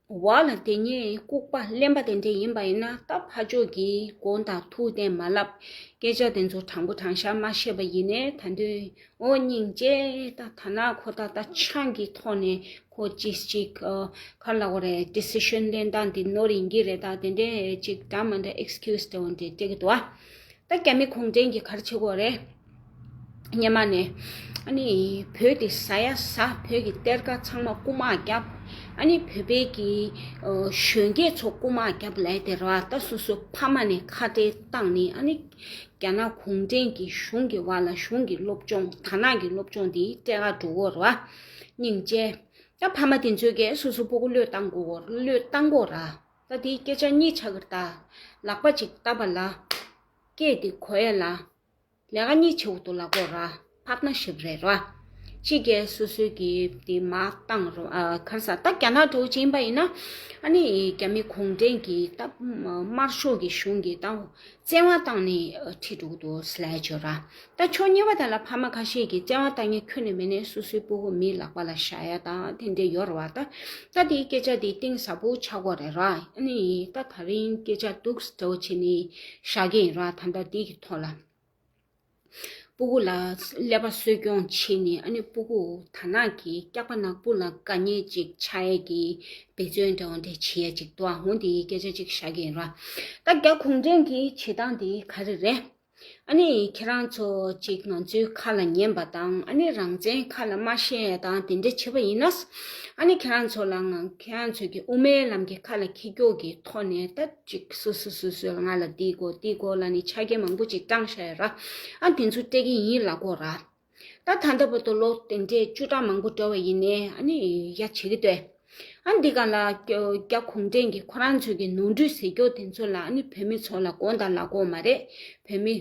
འོག་ལ་དེ་ཉིད་ལྐུགས་པ་གླེན་པ་དེ་འདྲ་ཡིན་པ་ཡིན་ན། ད་ཕར་ཕྱོགས་ཀྱིས་དགོངས་དག་ཐུགས་གཏན་མ་ལབ། སྐད་ཆ་དེ་ཚོ་དྲང་པོ་དྲང་བཞག་མ་བཤད་པ་ཡིན་ནའི། ད་དུང་འོ་སྙིང་རྗེ། ད་ཐ་ན་ཁོ་ད་ད་ཆང་གི་ཐོག་ནས་ཁོ་ཅིག་ཅིག་ཨ། ག་རེ་ལབ་དགོས་རེད། ཌི་སི་ཤན་ལེན་སྟངས་འདི་ནོར་ཡིན་གྱི་རེད། ད་དེ་འདྲས་ཅིག་འདྲ་མི་འདྲ་ཨེག་སི་ཁིའུ་སི་འདྲ་བོ་འདི་སྤྲད་ཀྱི་འདུག་ཨ། ད་རྒྱ་མི་གུང་ཁྲན་གྱིས་ག་རེ་བྱེད་ཀྱི་ཡོད་རེད། སྔོན་མ་ནས། ཨ་ནི་བོད་དེ་ཟ་ཡ་ཟ། བོད་ཀྱི་གཏེར་ཁ་ཚང་མ་རྐུ་མ་བརྒྱབ། ཨ་ནི་བོད་པའི་གི་ཨ། གཞོན་སྐྱེས་ཚོ་རྐུ་མ་བརྒྱབ་ལབ་དེ་རེད་བ། ད་སོ་སོ་ཕ་མ་ནས་ཁ་བྲལ་བཏང་ནས། ཨ་ནི་རྒྱ་ནག་གུང་ཁྲན་གྱི་གཞུང་གི་བར་ལ་གཞུང་གི་སློབ་སྦྱོང་། དར་ནག་གི་སློབ་སྦྱོང་དེ་སྤྲད་ག་འགྲོ་གི་ཡོད་རེད་བ། སྙིང་རྗེ། ད་ཕ་མ་དེ་ཚོས་ཀྱིས་སོ་སོ་སྤུ་གུ་བློས་བཏང་དགོས་གོ། བློས་བཏང་དགོས་ར། ད་དེའི་སྐད་ཆ་གཉིས་ཆགས་ཀྱི་རེད་ད། ལག་པ་གཅིག་བརྡབས་པ་ལ། སྐད་དེ་གོ་ཡ་ལ། ལས་ཀ་གཉིས་བྱེད་དགོས་འདུག་ལབ་དགོས་ར། ཕར་ན་ཞིབ་རེད་ར། གཅིག་གིས་སོ་སོའི་གི་དེ་མར་བཏང་རོགས། ཨ། ག་རེ་ཟ། ད་རྒྱ་ནག་འདྲ་བོ་ཅིག་ཡིན་པ་ཡིན་ན། ཨ་ནི་རྒྱ་མི་གུང་ཁྲན་གྱི་ད་དམར་ཤོག་གི་གཞུང་གི་ད་བཙན་དབང་བཏང་ནས་ཁྲིད་འགྲོ་གི་འདུག་ཟེར་ལབ་ཡ་ཅིག་ཡོད་ར། ད་ཕྱོགས་གཉིས་པ་དེ་ལ་ཕ་མ་ཁ་ཤས་ཀྱིས་བཙན་དབང་བཏང་མཁན་ཁྱོན་ནས་མེད་ནས་སོ་སོའི་སྤུ་གུ་མིའི་ལག་པ་ལ་བཞག་ཡ་དང་དེ་འདྲ་ཡོད་རེད་བ། ད་ད་དེའི་སྐད་ཆ་དེ་གཏིང་ཟབ་པོ་ཆགས་ཀྱི་ཡོད་རེད་ར། ཨ་ནི་ད་དེ་རིང་སྐད་ཆ་སྡུག་ཙམ་འདྲ་བོ་བྱས་ནས་བཞག་གི་ཡིན་ར། ད་ལྟ་འདི་གི་ཐོག་ལ། སྤུ་གུ་ལ་ཀླད་པ་གསོ་སྐྱོང་བྱས་ནས། ཨ་ནི་སྤུ་གུ་དར་ནག་གི་སྐྱག་པ་ནག་པོ་ལ་དཀའ་ངལ་ཅིག་ཆགས་ཡས་ཀྱི་འབད་བརྩོན་འདྲ་བོ་འདྲ་བྱེད་ཡས་ཅིག་འདུག་ཨ། འོ་འདིའི་སྐད་ཆ་ཅིག་བཞག་གི་ཡིན་ར། ད་རྒྱ་གུང་ཁྲན་གྱི་བྱེད་སྟངས་འདི་ག་རེ་རེད། ཨ་ནི་ཁྱེད་རང་ཚོ་ཅིག་ང་ཚོའི་ཁ་ལ་ཉན་པ་དང་ཨ་ནི་རང་བཙན་ཁ་ལ་མ་བཤད་ཡ་དང་དེ་འདྲ་བྱེད་པ་ཡིན་ན། ཨ་ནི་ཁྱེད་རང་ཚོ་ལ་ང་ཁྱེད་རང་ཚོ་གི་དབུ་མའི་ལམ་གྱི་ཁ་ལ་འཁྱེར་སྐྱོག་གི་ཐོག་ནས་ད་ཅིག་སོ་སོ་སོ་སོ་ལ་ང་ལ་འདི་དགོས་འདི་དགོས་ལ་ནི་ཆ་རྐྱེན་མང་པོ་ཅིག་བཏང་བཞག་ཡོད་ར། ཨ་དེ་ཚོ་སྤྲད་ཀྱི་ཡིན་ལབ་དགོས་ར། ད་ད་ལྟ་བར་དུ་ལོ་དེ་འདྲའི་བཅུ་ཕྲག་མང་པོ་འགྲོ་བ་ཡིན་ནའི་ཨ་ནི་ཡ་བྱེད་ཀྱི་འདུག་ཨ་འདི་ག་ལ་རྒྱ་གུང་ཁྲན་གྱི་ཁོ་རང་ཚོས་ཀྱི་ནོར་འཁྲུལ་ཟེར་རྒྱུ་དེ་ཚོ་ལ་ཨ་ནི་བོད་མི་ཚོ་ལ་དགོངས་དག་ལབ་དགོས་མ་རེད། བོད་མི་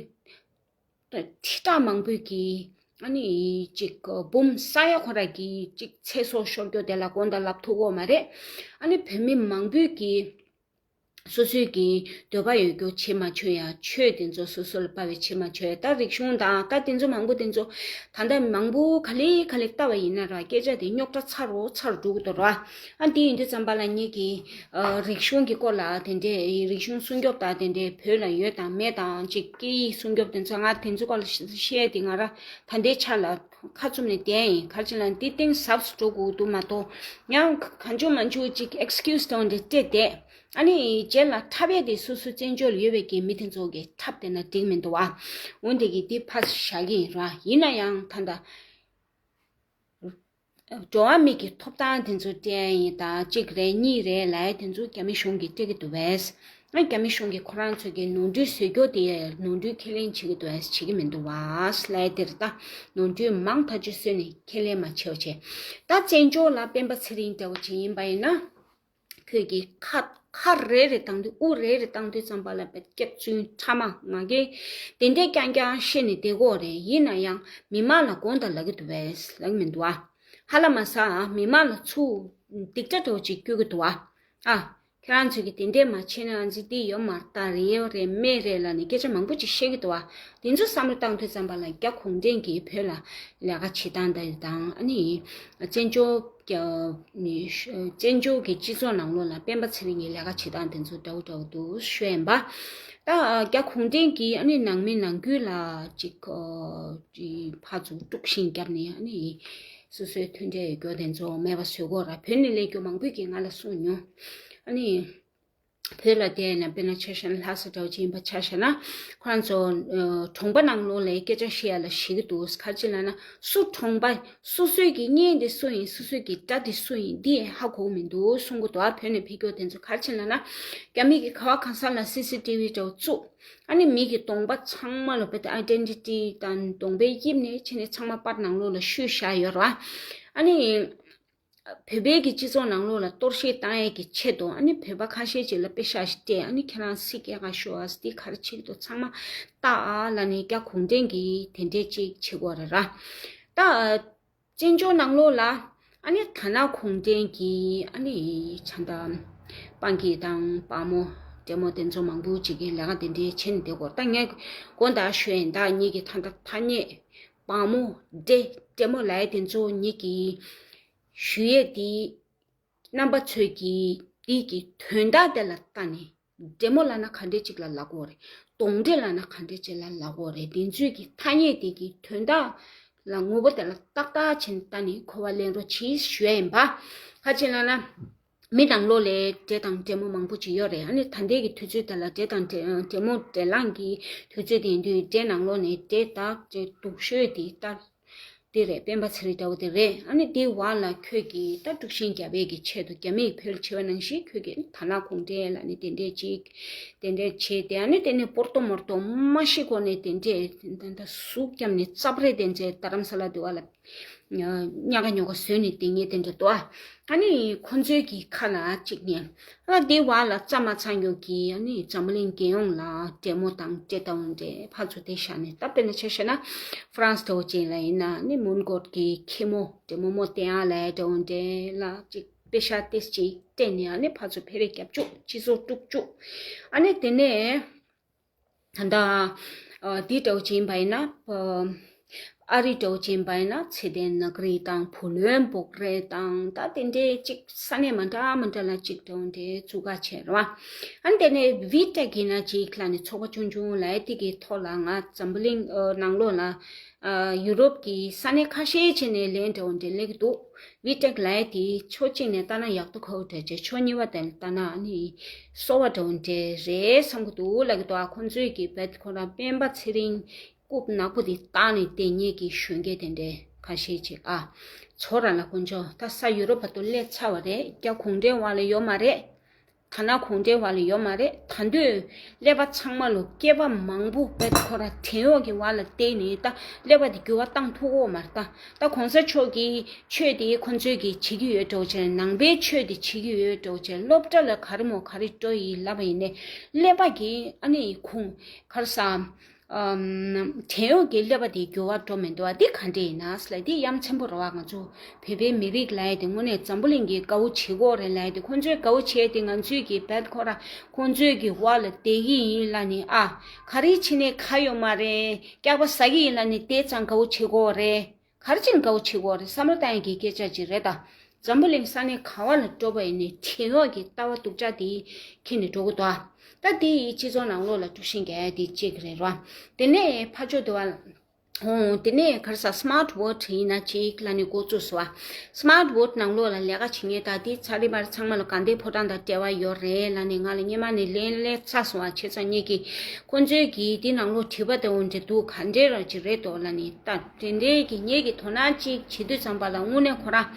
ཁྲི་ཕྲག་མང་པོས་ཀྱི་ཨ་ནི་ཅིག་འབུམ་ས་ཡ་ཁོ་ར་གི་ཅིག་ཚེ་སྲོག་ཤོར་རྒྱུ་དེ་ལ་དགོངས་དག་ལབ་ཐུབ་དགོས་མ་རེད། ཨ་ནི་བོད་མི་མང་པོས་ཀྱི་སོ་སོའི་གི་འདོད་པ་ཡོད་རྒྱུ་བྱེད་མ་ཆོག་ཡ། ཆོས་དེ་ཚོ་སོ་སོ་ལ་དཔའ་བའི་བྱེད་མ་ཆོག་ཡ། ད་རིག་གཞུང་དང་ད་དེ་ཚོ་མང་པོ་དེ་ཚོ་ད་ལྟ་མང་པོ་ག་ལེ་ག་ལེ་ལྟ་བ་ཡིན་ན་ར་སྐད་ཆ་དེ་རྙོག་དྲ་ཚ་རུ་ཚ་རུ་འགྲོ་གི་འདུག་ར། ཨ་འདི་ཡིན་དུས་ཙམ་པ་ལ་ངེད་ཀྱི་ཨ་རིག་གཞུང་གི་སྐོར་ལ་དེ་འདྲའི་རིག་གཞུང་སྲུང་སྐྱོབ་དང་དེ་འདྲའི་བོད་ལ་ཡོད་དང་མེད་དང་ཅིག་སྐད་ཡིག་སྲུང་སྐྱོབ་དེ་ཚོ་ང་དེ་ཚོ་སྐོར་ལ་བཤད་དེ་ང་ར་ད་ལྟའི་ཆ་ལ་ཁ་བཙུམ་ནས་བསྡད་ཡིན། ག་རེ་བྱས་ན་འདི་གཏིང་ཟབ་སུ་འགྲོ་དགོས་འདུག་མ་གཏོགས་ཡང་གང་བྱུང་མང་བྱུང་ཅིག་ཨེགས་ཀིའུ་སི་བཏང་སྟེ་སྤྲད་བསྡད། ཨ་ནི་རྗེས་ལ་འཁྲབ་ཡས་དེ་སོ་སོ་བཙན་བྱོལ་ཡོད་པའི་གི་མི་དེ་ཚོ་གིས་འཁྲབ་བསྡད་ན་འགྲིག་མི་འདུག་བ། འོན་ཏེ་གི་འདི་ཕར་བཞག་གི་ཡིན་ར། ཡིན་ན་ཡང་ད་ལྟ་འགྲོ་བ་མི་གི་ཐོབ་ཐང་དེ་ཚོ་སྤྲད་ཡ་ཡིན་ད་གཅིག་རེད་གཉིས་རེད་ལབ་ཡ་དེ་ཚོ་རྒྱ་མི་གཞུང་གིས་སྤྲད་ཀྱི་འདུག་བས། ཨ་རྒྱ་མི་གཞུང་གིས་ཁོ་རང་ཚོ་གི་ནོར་འཁྲུལ་བཟོ་རྒྱུ་དེ་ནོར་འཁྲུལ་ཁས་ལེན་བྱེད་ཀྱི་འདུག་བས། བྱེད་ཀྱི་མི་འདུག་བ་ལབ་ཡ་དེ་རེད། ད་ནོར་འཁྲུལ་མང་ཐག་ཆོད་བཟོས་ནས་ཁས་ལེན་མ་བྱེད་པ་བྱས། ད་བཙན་བྱོལ་ལ་སྤེན་པ་ཚེ་རིང་འདྲ་བོ་ཅིག་ཡིན་པ་ཡིན་ན། ཁོས་ཀྱིས་ཁ་ཁ་རེ་རེ་བཏང་དུས་དབུ་རེ་རེ་བཏང་དུས་ཙམ་པ་ལ་བད་སྐྱག་རྫུན་ཕྲ་མ་ང་གིས་དེ་འདྲས་རྐྱང་རྐྱང་བཤད་ནས་བསྡད་ཀྱི་ཡོད་རེད། ཡིན་ན་ཡང་མི་མང་ལ་དགོངས་དག་ལབ་ཀྱི་འདུག་བས་ལབ་ཀྱི་མི་འདུག་བ། ཧ་ལམ་མ་ཟ་མི་མང་ལ་ཚུར་སྡིག་སྒྲ་འདྲ་བོ་ཅིག་སྐྱོན་གྱི་འདུག་བ། ཨ། ཁྱེད་རང་ཚོས་ཀྱིས་དེ་འདྲས་མ་བྱས་ན་ཨ་ཙི་འདི་ཡོད་མ་རེད། ད་རེད་ཡོད་རེད་མེད་རེད་ལབ་ནས་སྐད་ཆ་མང་པོ་ཅིག་བཤད་ཀྱི་འདུག་བ། དེ་ཚོ་བསམ་བློ་བཏང་དུས་ཙམ་པ་ལ་རྒྱ་གུང་ཁྲན་གྱིས་བོད་ལ་ལས་ཀ་བྱེད་སྟངས་དང་དང་ཨ་ནི་བཙན་བྱོལ་གྱི་ནི་བཙན་བྱོལ་གྱི་སྤྱི་ཚོགས་ནང་ལོགས་ལ་སྤེན་པ་ཚེ་རིང་གི་ལས་ཀ་བྱེད་སྟངས་དེ་ཚོ་འདྲ་བོ་འདྲ་བོ་འདུག་ཤོད་ཡིན་པ། ད་རྒྱ་གུང་ཁྲན་གྱིས་ཨ་ནི་ནང་མི་ནང་ཁུལ་ལ་ཅིག་ཕར་ཚུར་དཀྲུག་ཤིང་བརྒྱབ་ནས་ཨ་ནི་སོ་སོའི་མཐུན་འབྲེལ་ཡོད་རྒྱུ་དེ་ཚོ་མེད་པ་བཟོ་དགོས་ར། བོད་ནས་སླེབས་རྒྱུ་མང་པོས་ཀྱིས་ང་ལ་གསུངས་མྱོང་། ཨ་ནི། བོད་ལ་བསྡད་ན་དཔེར་ན་ཆ་བཞག་ན་ལྷ་ས་འདྲ་བོ་ཅིག་ཡིན་པ་ཆ་བཞག་ན་ཁོ་རང་ཚོ་གྲོང་པ་ནང་ལོགས་ལ་སྐད་ཆ་བཤད་ཡ་ལ་ཞེད་ཀྱི་འདུག་ག་རེ་བྱས་ལབ་ན་སུ་གྲོང་པ་སོ་སོའི་གི་གཉེན་དེ་སུ་ཡིན་སོ་སོའི་གི་དགྲ་དེ་སུ་ཡིན་འདི་ཧ་གོ་གི་མི་འདུག་གསུང་གི་འདུག་ཨ་བོད་ནས་ཕེབས་རྒྱུ་དེ་ཚོ་ག་རེ་བྱས་ལབ་ན་རྒྱ་མི་གི་ག་བ་གང་ས་ལ་སི་སི་ཊི་ཝི་འདྲ་བོ་བཙུགས། ཨ་ནི་མི་གི་གདོང་པ་ཚང་མ་ལ་བོད་དེ་ཨའི་ཌེན་ཊི་ཊི་དང་གདོང་པའི་དབྱིབས་ནས་ཕྱིན་ནས་ཚང་མ་པར་ནང་ལོགས་ལ་བཤུས་བཞག་ཡོད་ར། ཨ་ནི། བོད་པའི་གི་སྤྱི་ཚོགས་ནང་ལོགས་ལ་གཏོར་བཤིག་བཏང་ཡས་ཀྱི་ཆེད་དུ་ཨ་ནི་བོད་པ་ཁ་ཤས་ཅིག་ལ་པེ་ཤག་ཞིག་སྤྲད། ཨ་ནི་ཁྱེད་རང་སྲིད་སྐྱེལ་ག་ཤོག་ཨ་འདི་ག་རེ་བྱེད་ཀྱི་འདུག་ཚང་མ་ལྟ་ཨ་ལབ་ནས་རྒྱ་གུང་ཁྲན་གྱིས་དེ་འདྲས་ཅིག་བྱེད་ཀྱི་ཡོད་རེད་ར། ད་བཙན་བྱོལ་ནང་ལོགས་ལ་ཨ་ནི་ད་ནང་གུང་ཁྲན་གྱིས་ཨ་ནི་ཆ་ད་སྤང་གི་དང་དཔའ་མོ་འདྲེ་མོ་དེ་ཚོ་མང་པོ་ཅིག་གིས་ལས་ཀ་དེ་འདྲས་བྱས་ནས་བསྡད་ཀྱི་ཡོད་རེད། ད་ངས་དགོངས་དག་ཞུ་ཡིན། ད་ངེད་ཀྱི་ད་ད་ཐ་སྙད་དཔའ་མོ་འདྲེ་འདྲེ་མོ་ལབ་ཡས་དེ་ཚོ་ངེད་ཀྱིས་ཞུ་ཡས་དེ་རྣམ་པ་ཚོས་ཀྱིས་དེ་གི་དོན་དག་དེ་ལ་ལྟ་ནས་འདྲེ་མོ་ལབ་ན་ག་འདྲས་ཅིག་ལ་ལབ་ཀྱི་ཡོད་རེད། གདོན་འདྲེ་ལབ་ན་ག་འདྲས་ཅིག་ལ་ལབ་ཀྱི་ཡོད་རེད། དེ་ཚོའི་གི་ཐ་སྙད་དེ་གི་དོན་དག་ལ་ངོ་བོ་དེ་ལ་ཏག་ཏག་བྱས་ནས་ལྟ་ནས་གོ་བ་ལེན་རོགས་གྱིས་ཞུ་ཡ་ཡིན་པ། ག་རེ་བྱས་ལབ་ན། མི་ནང་ལོགས་ལ་འདྲེ་དང་འདྲེ་མོ་མང་པོ་ཅིག་ཡོད་རེད། ཨ་ནི་ད་ལྟའི་གི་དུས་ཚོད་དེ་ལ་འདྲེ་དང་འདྲེ་འདྲེ་མོ་འདྲེ་ལངས་ཀྱི་དུས་ཚོད་དེ་ཡིན་དུས་འདྲེ་ནང་ལོགས་ནས་འདྲེ་དག་ཅིག་སྡུག་ཤོས་དེ་ལྟ། དེ་རེད། སྤེན་པ་ཚེ་རིང་འདྲ་བོ་དེ་རེད། ཨ་ནི་དེའི་བར་ལ་ཁོས་ཀྱིས་ད་དཀྲུག་ཤིང་རྒྱབ་ཡས་ཀྱི་ཆེད་དུ་རྒྱ་མིས་བོད་ལ་བྱས་པ་ནང་བཞིན་ཁོས་ཀྱིས་ད་ནང་གུང་ཁྲན་ལབ་ནས་དེ་འདྲས་ཅིག་དེ་འདྲས་བྱས་ཏེ་ཨ་ནི་དེ་ནས་པོར་ཏོ་མོར་ཏོ་མ་ཤི་གོ་ནས་དེ་འདྲས་ད་ཟུག་བརྒྱབ་ནས་རྩབ་རེ་དེ་འདྲས་རྡ་རམ་ས་ལ་དེ་བ་ལ་ཉག་ག་ཉོག་ག་བཟོས་ནས་དེ་ངས་དེ་འདྲས་འདུག་ཨ་ནི་ཁོ་ཚོའི་གི་ཁ་ལ་ཅིག་ནས། ཨ་དེའི་བར་ལ་ཙམ་མ་ཚང་ཡོད་ཀྱི་ཨ་ནི་འཛམ་བུ་གླིང་རྒྱལ་ཡོངས་ལ་འདྲེ་མོ་དང་འདྲེ་ལྟ་བུ་འདྲེ་ཕར་ཚུར་དེ་བཞག་ནས་ད་དཔེར་ན་ཆ་བཞག་ན་ཧྥ་རན་སི་འདྲ་བོ་ཅིག་ལ་ཡིན་ན་ཨ་ནི་མོན་གྷོ་གི་ཁྱི་མོ་འདྲེ་མོ་མོ་བསྟན་ཨ་ལས་འདྲ་བོ་འདྲེ་ལ་ཅིག་པེ་ཤག་ཏིས་ཅིག་སྤྲད་ནས་ཨ་ནི་ཕར་ཚུར་ཕེ་རེ་རྒྱབ་བཅུག་སྤྱི་ཚོགས་དཀྲུག་བཅུག་ཨ་ནི་དེ་ནས། ད་ལྟ་ཨ་འདི་འདྲ་བོ་ཅིག་ཡིན་པ་ཡིན་ན་ཨ་ཨ་རི་འདྲ་བོ་ཅིག་ཡིན་པ་ཡིན་ན་ཚེ་བརྟན་ནག་རིས་དང་བུ་ལོན་སྦུག་རེ་དང་ད་དེ་འདྲའི་ཅིག་ས་གནས་མ་འདྲ་མ་འདྲ་ལ་ཅིག་འདྲ་བོ་འདྲའི་བཙུགས་ཀ་བྱས་རེད་བ། ཨ་ནི་དེ་ནས་བི་ཊེག་ཡིན་ན་ཅིག་ལ་ནི་ཚོགས་པ་ཆུང་ཆུང་ལ་དེ་གི་ཐོག་ལ་ང་འཛམ་བུ་གླིང་ཨ་ནང་ལོགས་ལ་ ཨ་ཡུ་རོབ་ཀྱི་ས་གནས་ཁ་ཤས་ཅིག་ནས་ལན་འདྲ་བོ་འདྲ་སླེབས་ཀྱི་འདུག་ཝི་ཊེག་ལབ་ཡ་དེ་ཕྱོགས་གཅིག་ནས་ལྟ་ན་ཡག་ཏུ་ཁེལ་འདྲ་བྱས། ཕྱོགས་གཉིས་པ་དེ་ལ་ལྟ་ན་ཨ་ནི་སོ་བ་འདྲ་བོ་འདྲ་རེད་བསམ་གྱི་འདུག་ལབ་ཀྱི་འདུག་ཨ་ཁོང་ཚོས་ཀྱི་བེད་ཁོ་རང་སྤེན་པ་ཚེ་རིང་རྐུབ་ནག་པོ་དེ་བཏགས་ནས་བསྡད་མཁན་གྱི་གཞོན་སྐྱེས་དེ་འདྲ་ཁ་ཤས་ཅིག་ཨ་ཚོ་ར་ལ་དཀོན་མཆོག་ད་ས་ཡུ་རོབ་བར་དུ་སླེབས་ཚར་བ་རེད། རྒྱ་གུང་ཁྲན་བར་ལ་ཡོད་མ་རེད། ཐ་ན་གུང་ཁྲན་བར་ལ་ཡོད་མ་རེད། ད་དུང་ཀླད་པ་ཚང་མ་ལོ་སྐྱེས་པ་མང་པོ་བེད་ཁོ་ར་བྲན་གཡོག་གི་བར་ལ་བསྡད་ནས་ད་ཀླད་པ་དེ་འགྱུར་བ་བཏང་ཐུབ་ཀྱི་ཡོད་མ་རེད། ད་ད་གོང་ས་མཆོག་གི་ཆོས་དེ་ཁོ་ཚོས་ཀྱི་བྱེད་ཀྱི་ཡོད་འགྲོ་བྱས། ནང་པའི་ཆོས་དེ་བྱེད་ཀྱི་ཡོད་འགྲོ་བྱས། སློབ་གྲྭ་ལ་ག་རེ་མོ་ག་རེ་འགྲོ་ཡི་ལབ་པ་ཡིན་ནའི་ཀླད་པ་གི་ཨ་ནི་ཁུངས་ག་རེ་ཟ། ཨམ། བྲན་གཡོག་གི་ཀླད་པ་དེ་འགྱུར་བ་འགྲོ་མི་འདུག་བ། འདི་ག་འདྲ་ཡིན་ན་ཟེར་ལ་འདི་ཡ་མཚན་པོ་རེད་བ། ང་ཚོ་བོད་པའི་མི་རིགས་ལབ་ཡ་དེ་དངོས་གནས་འཛམ་བུ་གླིང་གི་དགའ་བོ་བྱེད་ཀྱི་ཡོད་རེད་ལབ་ཡ་དེ། ཁོང་ཚོའི་དགའ་བོ་བྱས་ཏེ་ང་ཚོའི་གི་བེད་ཁོ་ར་ཁོང་ཚོའི་གི་བར་ལ་བསྡད་ཀྱི་ཡིན་ལབ་ནི། ཨ་ག་རེ་བྱས་ནས་ཁ་ཡོད་མ་རེད། སྐྱག་པ་ཟ་གི་ཡིན་ལབ་ནི་དེ་ཙང་དགའ་བོ་བྱེད་ཀྱི་ཡོད་རེད། ག་རེ་བྱས་ནས་དགའ་བོ་བྱེད་ཀྱི་ཡོད་རེད། བསམ་བློ་བཏང་ཡ་གི་སྐད་ཆ་ཅིག་རེད་ད། འཛམ་བུ་གླིང་ས་གནས་ག་བ་ལ་འགྲོ་བ་ཡིན་ནའི་བྲན་གཡོག་གི་ལྟ་བ་སྡུག་ཅག་དེ་འཁྱེར་ནས་འགྲོ་གི་འདུག་ཨ། ད་དེ་ཡི་སྤྱི་ཚོགས་ནང་ལོགས་ལ་དཀྲུག་ཤིང་རྒྱག་ཡ་དེ་གཅིག་རེད་ར། དེ་ནས་ཕར་ཕྱོགས་དེ་བ། ཨོ། དེ་ནས་ག་རེ་ཟ། སི་མཱར་ཊི་ཝོ་ཊི་ཡིན་ན་ཅིག་ལབ་ནས་འགོ་བཙུགས་སོང་བ། སི་མཱར་ཊི་ཝོ་ཊི་ནང་ལོགས་ལ་ལས་ཀ་བྱེད་མཁན་ད་དེ་ཚ་རི་མར་ཚང་མ་ལ་དགའ་ལྡན་ཕོ་བྲང་དང་འབྲེལ་བ་ཡོད་རེད་ལབ་ནས་ང་ལ་སྔོན་མ་ནས་ལན་སླེབས་ཚར་སོང་བ། བྱས་ཙང་ངེད་ཀྱིས་ཁོང་ཚོའི་གིས་དེ་ནང་ལོགས་དྲི་བ་དེ་འོ་འདྲ་འདུག་ག་འདྲ་ར་ཅིག་རེད་དོ་ལབ་ནས། ད་དེ་འདྲའི་གི་ངེད་ཀྱིས་དོ་སྣང་ཅིག་བྱེད་དུས་ཙམ་པ་ལ་དངོས་གནས་ཁོ་རང་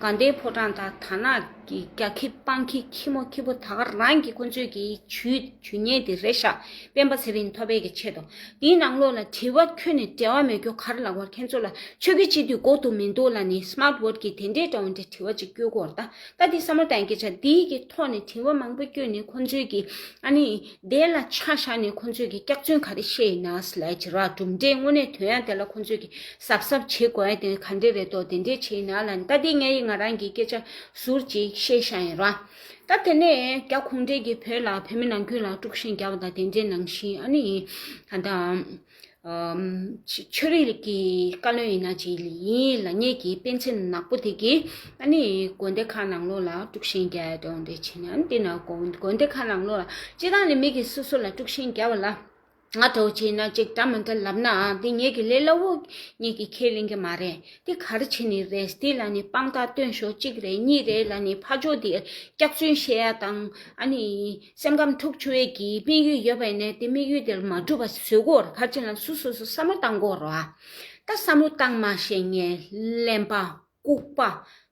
དགའ་ལྡན་ཕོ་བྲང་དང་དར་ནག་གི་རྒྱ་ཁྱི་སྤང་ཁྱི་ཁྱི་མོ་ཁྱི་པོ་ད་ག་རང་གི་ཁོང་ཚོའི་གི་ཇུས་ཇུས་ངན་དེ་རེད་ཤག་སྤེན་པ་ཚེ་རིང་ཐོབ་པའི་གི་ཆེད་དུ། དེའི་ནང་ལོགས་ལ་དྲི་བ་ཁྱོན་ནས་འབྲེལ་བ་མེད་རྒྱུ་ག་རེ་ལབ་དགོས། ཁྱེད་ཚོ་ལ་ཆོས་བརྒྱུད་སྤྱི་འཐུས་དགོས་དོན་མི་འདུག་ལབ་ནས་སི་མཱར་ཊི་ཝོ་ཊི་གིས་དེ་འདྲའི་འདྲ་བོ་འདྲ་དྲི་བ་ཅིག་བསྐྱོན་གྱི་ཡོད་རེད་ད། ད་དེ་བསམ་བློ་བཏང་སྐད་ཆ་འདིའི་གི་ཐོག་ནས་དྲི་བ་མང་པོ་བསྐྱོན་ནས་ཁོང་ཚོའི་གི་ཨ་ནི་དེ་ལ་ཆ་བཞག་ནས་ཁོང་ཚོས་ཀྱི་སྐྱག་རྫུན་ག་རེ་བཤད་ཡིན་ན་ཟེར་ལབ་ཡ་ཅིག་ར། གྲུབ་འབྲས་དངོས་གནས་ཐོན་ཡ་དེ་ལ་ཁོང་ཚོས་ཀྱི་གཟབ་གཟབ་བྱེད་དགོས་ཡ་དེ་ག་འདྲས་རེད་དོ། དེ་འདྲས་བྱས་ཡིན་ན་ལབ་ནས། ད་དེ་ངས་ཡི་ང་རང་གི་སྐད་ཆ་ཟུར་ཅིག་བཤད་བཞག་ཡིན་ར། ད་དེ་ནས་རྒྱ་གུང་ཁྲན་གྱིས་བོད་ལ་བོད་མི་ནང་ཁུལ་ལ་དཀྲུག་ཤིང་བརྒྱབ་པ་དང་དེ་འདྲས་ནང་བཞིན་ཨ་ནི་ད་ལྟ་ཨམ་ཆོས་རིག་གི་བཀའ་བློན་ཡིན་ན་ཅིག་ཡིན་ལབ་མཁན་གྱི་པཎ་ཆེན་ནག་པོ་དེ་གིས་ཨ་ནི་དགོན་སྡེ་ཁག་ནང་ལོགས་ལ་དཀྲུག་ཤིང་རྒྱག་ཡ་དེ་འདྲ་བྱས་ནས། ཨ་ནི་དེ་ན་དགོན་དགོན་སྡེ་ཁག་ནང་ལོགས་ལ་སྤྱིར་བཏང་ནས་མི་གིས་སོ་སོ་ལ་དཀྲུག་ཤིང་རྒྱག་པ་ལ་ང་འདྲ་བོ་བྱས་ན་ཅིག་འདྲ་མི་འདྲ་ལབ་ནའང་དེ་ངེད་ཀྱི་ལས་སླ་བོ་ངེད་ཀྱིས་ཁས་ལེན་གྱི་མ་རེད། དེ་ག་རེ་བྱས་ནས་རེད། དེ་ལབ་ནས་དཔང་རྟགས་སྟོན་ཤོག་གཅིག་རེད། གཉིས་རེད་ལབ་ནས་ཕར་ཕྱོགས་དེ་སྐྱག་རྫུན་བཤད་ཡ་དང་ཨ་ནི་སེམས་ཁམས་འཁྲུག་ཆོག་ཡས་ཀྱི་དམིགས་ཡུལ་ཡོད་པ་ཡིན་ནའི་དེ་དམིགས་ཡུལ་དེ་ལ་མ་འགྲུབ་པ་བཟོ་དགོས་རེད། ག་རེ་བྱས་ན་སོ་སོ་སོ་བསམ་བློ་བཏང་དགོས་རེད་བ། ད་བསམ་བློ་བཏང་མ་ཤེས་མཁན་གླེན་པ་ལྐུགས་པ།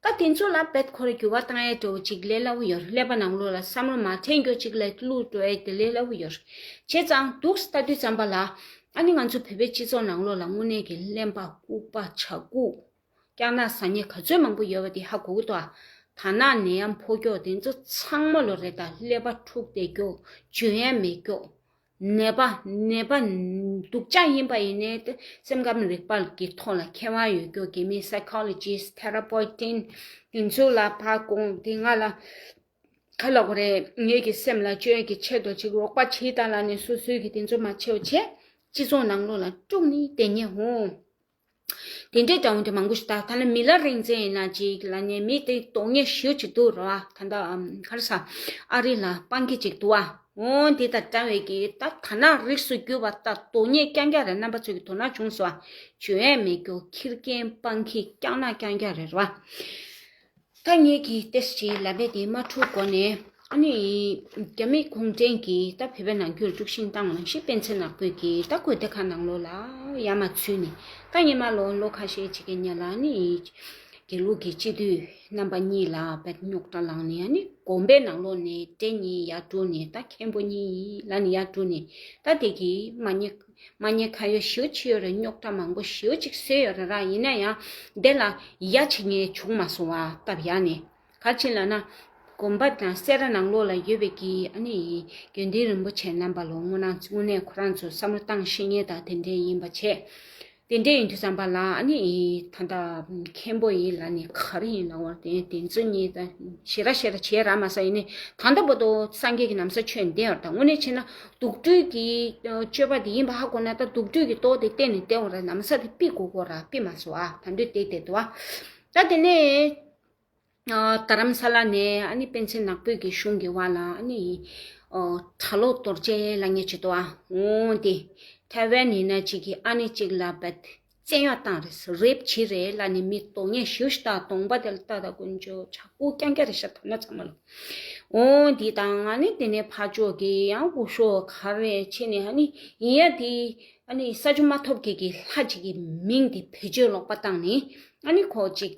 ད་དེ་ཚོ་ལ་བེད་ཁོ་རེ་འགྱུར་བ་བཏང་ཡས་འདྲ་བོ་ཅིག་ལས་སླ་བོ་ཡོད་རེད། ཀླད་པ་ནང་ལོགས་ལ་བསམ་བློ་མ་དྲན་རྒྱུ་ཅིག་ལ་བླུགས་འགྲོ་ཡས་དེ་ལས་སླ་བོ་ཡོད་རེད། བྱས་ཙང་འདུག་ལྟ་དུས་ཙམ་པ་ལ་ཨ་ནི་ང་ཚོ་བོད་པའི་སྤྱི་ཚོགས་ནང་ལོགས་ལ་དངོས་གནས་ཀྱི་གླེན་པ་ལྐུགས་པ་ཇག་ལྐུགས་སྐྱག་ནག་ཟ་མཁན་ག་ཚོད་མང་པོ་ཡོད་པ་དེ་ཧ་གོ་གི་འདུག་ཨ། དར་ནག་ནད་ཡམས་ཕོག་རྒྱུ་དེ་ཚོ་ཚང་མ་ལོ་རེད། ད་ཀླད་པ་འཁྲུགས་བསྡད་རྒྱུ། འཇོན་ཡ་མེད་རྒྱུ། ནད་པ་ནད་པ་སྡུག་ཅག་ཡིན་པ་ཡིན་ནའི་དེ་སེམས་ཁམས་རིག་པ་གི་ཐོག་ལ་མཁས་དབང་ཡོད་རྒྱུ། གལ་སྲིད་psychologist, therapist དེ་ཚོ་ལ་ཕར་དགོངས་ཏེ་ང་ལ་ག་ལབ་དགོས་རེད། ངེད་ཀྱི་སེམས་ལ་སྐྱོན་གྱི་ཆེད་དུ་ཅིག་རོགས་པ་བྱེད་དང་ལབ་ནས་སོ་སོའི་གི་དེ་ཚོ་མ་བྱེད་པ་བྱས་སྤྱི་ཚོགས་ནང་ལོགས་ལ་དཀྲུགས་ནས་བསྡད་མཁན་འོང་། དེ་འདྲའི་འདྲ་བོ་འདྲ་མང་པོ་ཞིག་ད། ད་ལྟ་མི་ལ་རིང་བཙན་ཡིན་ན་ཅིག་ལབ་ནས་མི་དེ་དོགས་མཁན་ཞེ་པོ་ཅིག་འདུག་ར་བ། ད་ལྟ་ཨམ་ག་རེ་ཟ། ཨ་རི་ལ་སྤང་ཁྱི་ཅིག་འདུག་བ། འོ་དེ་དང་འདྲ་བའི་གི་ད་དར་ནག་རིགས་སུ་གྱུར་པ་ད་དོགས་མཁན་རྐྱང་རྐྱང་རེད། རྣམ་པ་ཚོ་གི་དོ་སྣང་བྱུང་སོང་བ། འཇོན་ཡ་མེད་རྒྱུ། ཁྱི་རྒན་སྤང་ཁྱི་སྐྱག་ནག་རྐྱང་རྐྱང་རེད་ར་བ། ད་ངེད་ཀྱིས་ཏོག་ཙམ་ལབ་པ་དེ་མ་འཁྲུག་གོང་ནས་ཨ་ནི་རྒྱ་མི་གུང་ཁྲན་གྱིས་ད་བོད་པའི་ནང་ཁུལ་དཀྲུག་ཤིང་བཏང་བ་ནང་བཞིན་པཎ་ཆེན་ནག་པོས་ཀྱིས་ད་དགོན་སྡེ་ཁག་ནང་ལོགས་ལ་ཡར་མར་འཛུལ་ནས། ད་སྔོན་མ་ལོ་ལོ་ཁ་ཤས་ཅིག་གི་སྔོན་ལ་ཨ་ནི་དགེ་ལུགས་ཀྱི་སྤྱི་འཐུས་རྣམ་པ་གཉིས་ལ་རྦད་རྙོག་དྲ་ལངས་ནས། ཨ་ནི་དགོན་པའི་ནང་ལོགས་ནས་བྲན་གཉིས་ཡར་འགྲོ་ནས། ད་མཁན་པོ་གཉིས་ལ་ནི་ཡར་འགྲོ་ནས། ད་དེ་གིས་མ་ཉེས་མ་ཉེས་ཁ་གཡོག་ཞེ་པོ་ཅིག་ཡོད་རེད། རྙོག་དྲ་མང་པོ་ཞེ་པོ་ཅིག་བཟོས་ཡོད་རེད་ར། ཡིན་ན་ཡང་དེ་ལ་ཡ་བྱེད་མཁན་བྱུང་མ་སོང་བ། སྟབས་ཡག་ནས་ག་རེ་བྱས་ལབ་ན། དགོན་པ་དང་སེ་ར་ནང་ལོགས་ལ་ཡོད་པའི་གི་ཨ་ནི་དགེ་འདུན་རིན་པོ་ཆེ་རྣམ་པ་ལོ་དངོས་གནས་དངོས་གནས་ཁོ་རང་ཚོ་བསམ་བློ་བཏང་ཤེས་མཁན་དང་དེ་འདྲས་ཡིན་པ་བྱས། དེ་འདྲས་ཡིན་དུས་ཙམ་པ་ལ་ཨ་ནི་ད་ལྟ་མཁན་པོ་ཡིན་ལབ་ནས་ག་རེ་ཡིན་ལབ་པ་དེ་དེ་ཚོ་གཉིས་ད་ཞེ་དྲག་ཞེ་དྲག་བྱས་ར་མ་ཟ། ཡིན་ནའི་ད་ལྟ་བར་དུ་སངས་རྒྱས་ཀྱི་ན་བཟའ་གྱོན་བསྡད་ཡོད་རེད། ད་དངོས་གནས་བྱས་ན་དུག་སྦྲུལ་གྱི་སྤྱོད་པ་དེ་ཡིན་པ་ཧ་གོ་ན། ད་དུག་སྦྲུལ་གྱི་ཏོག་དེ་བསྟན་ནས་བསྡད་ཡོད་རེད། ན་བཟའ་དེ་ཕུད་དགོས་ཀྱི་ཡོད་རེད། ཕུད་མ་སོང་ཨ། ད་འདྲས་བསྡད་བསྡད་འདུག་ཨ། ད་དེ་ནས་ཨ་རྡ་རམ་ས་ལ་ནས་ཨ་ནི་པཎ་ཆེན་ནག་པོའི་གི་གཞུང་གི་བར་ལ་ཨ་ནི་ཨ་གྲྭ་ལོག་རྡོ་རྗེ་ལབ་མཁན་ཅིག་འདུག་ཨ། འོ་དེ་ཐའེ་ཝན་ཡིན་ན་ཅིག་གི་ཨ་ནི་ཅིག་ལ་བད་ བསྟན་ཡག་བཏང་རེད། རེབ་བྱེད་རེད་ལབ་ནས་མི་དོགས་ཉེས་ཞེ་པོ་ཞིག་བཏང་། གདོང་པ་དེ་ལ་ལྟ་ད་དཀོན་མཆོག་ཆག་སྒོ་རྐྱང་རྐྱང་རེད་ཤག་ཐ་ན་ཚང་མ་ལ། འོ་འདི་དང་ཨ་ནི་དེ་ནས་ཕར་ཕྱོགས་ཀྱི་ཡང་སྐུ་ཞབས་ག་རེ་བྱས་ནས་ཨ་ནི་ཡིན་ཡ་དེ། ཨ་ནི་ས་ཆུ་མ་ཐོབ་མཁན་གྱི་ལྷ་ཅིག་གི་མིང་དེ་བེད་སྤྱོད་ལོག་པ་བཏང་ནས། ཨ་ནི་ཁོ་ཅིག་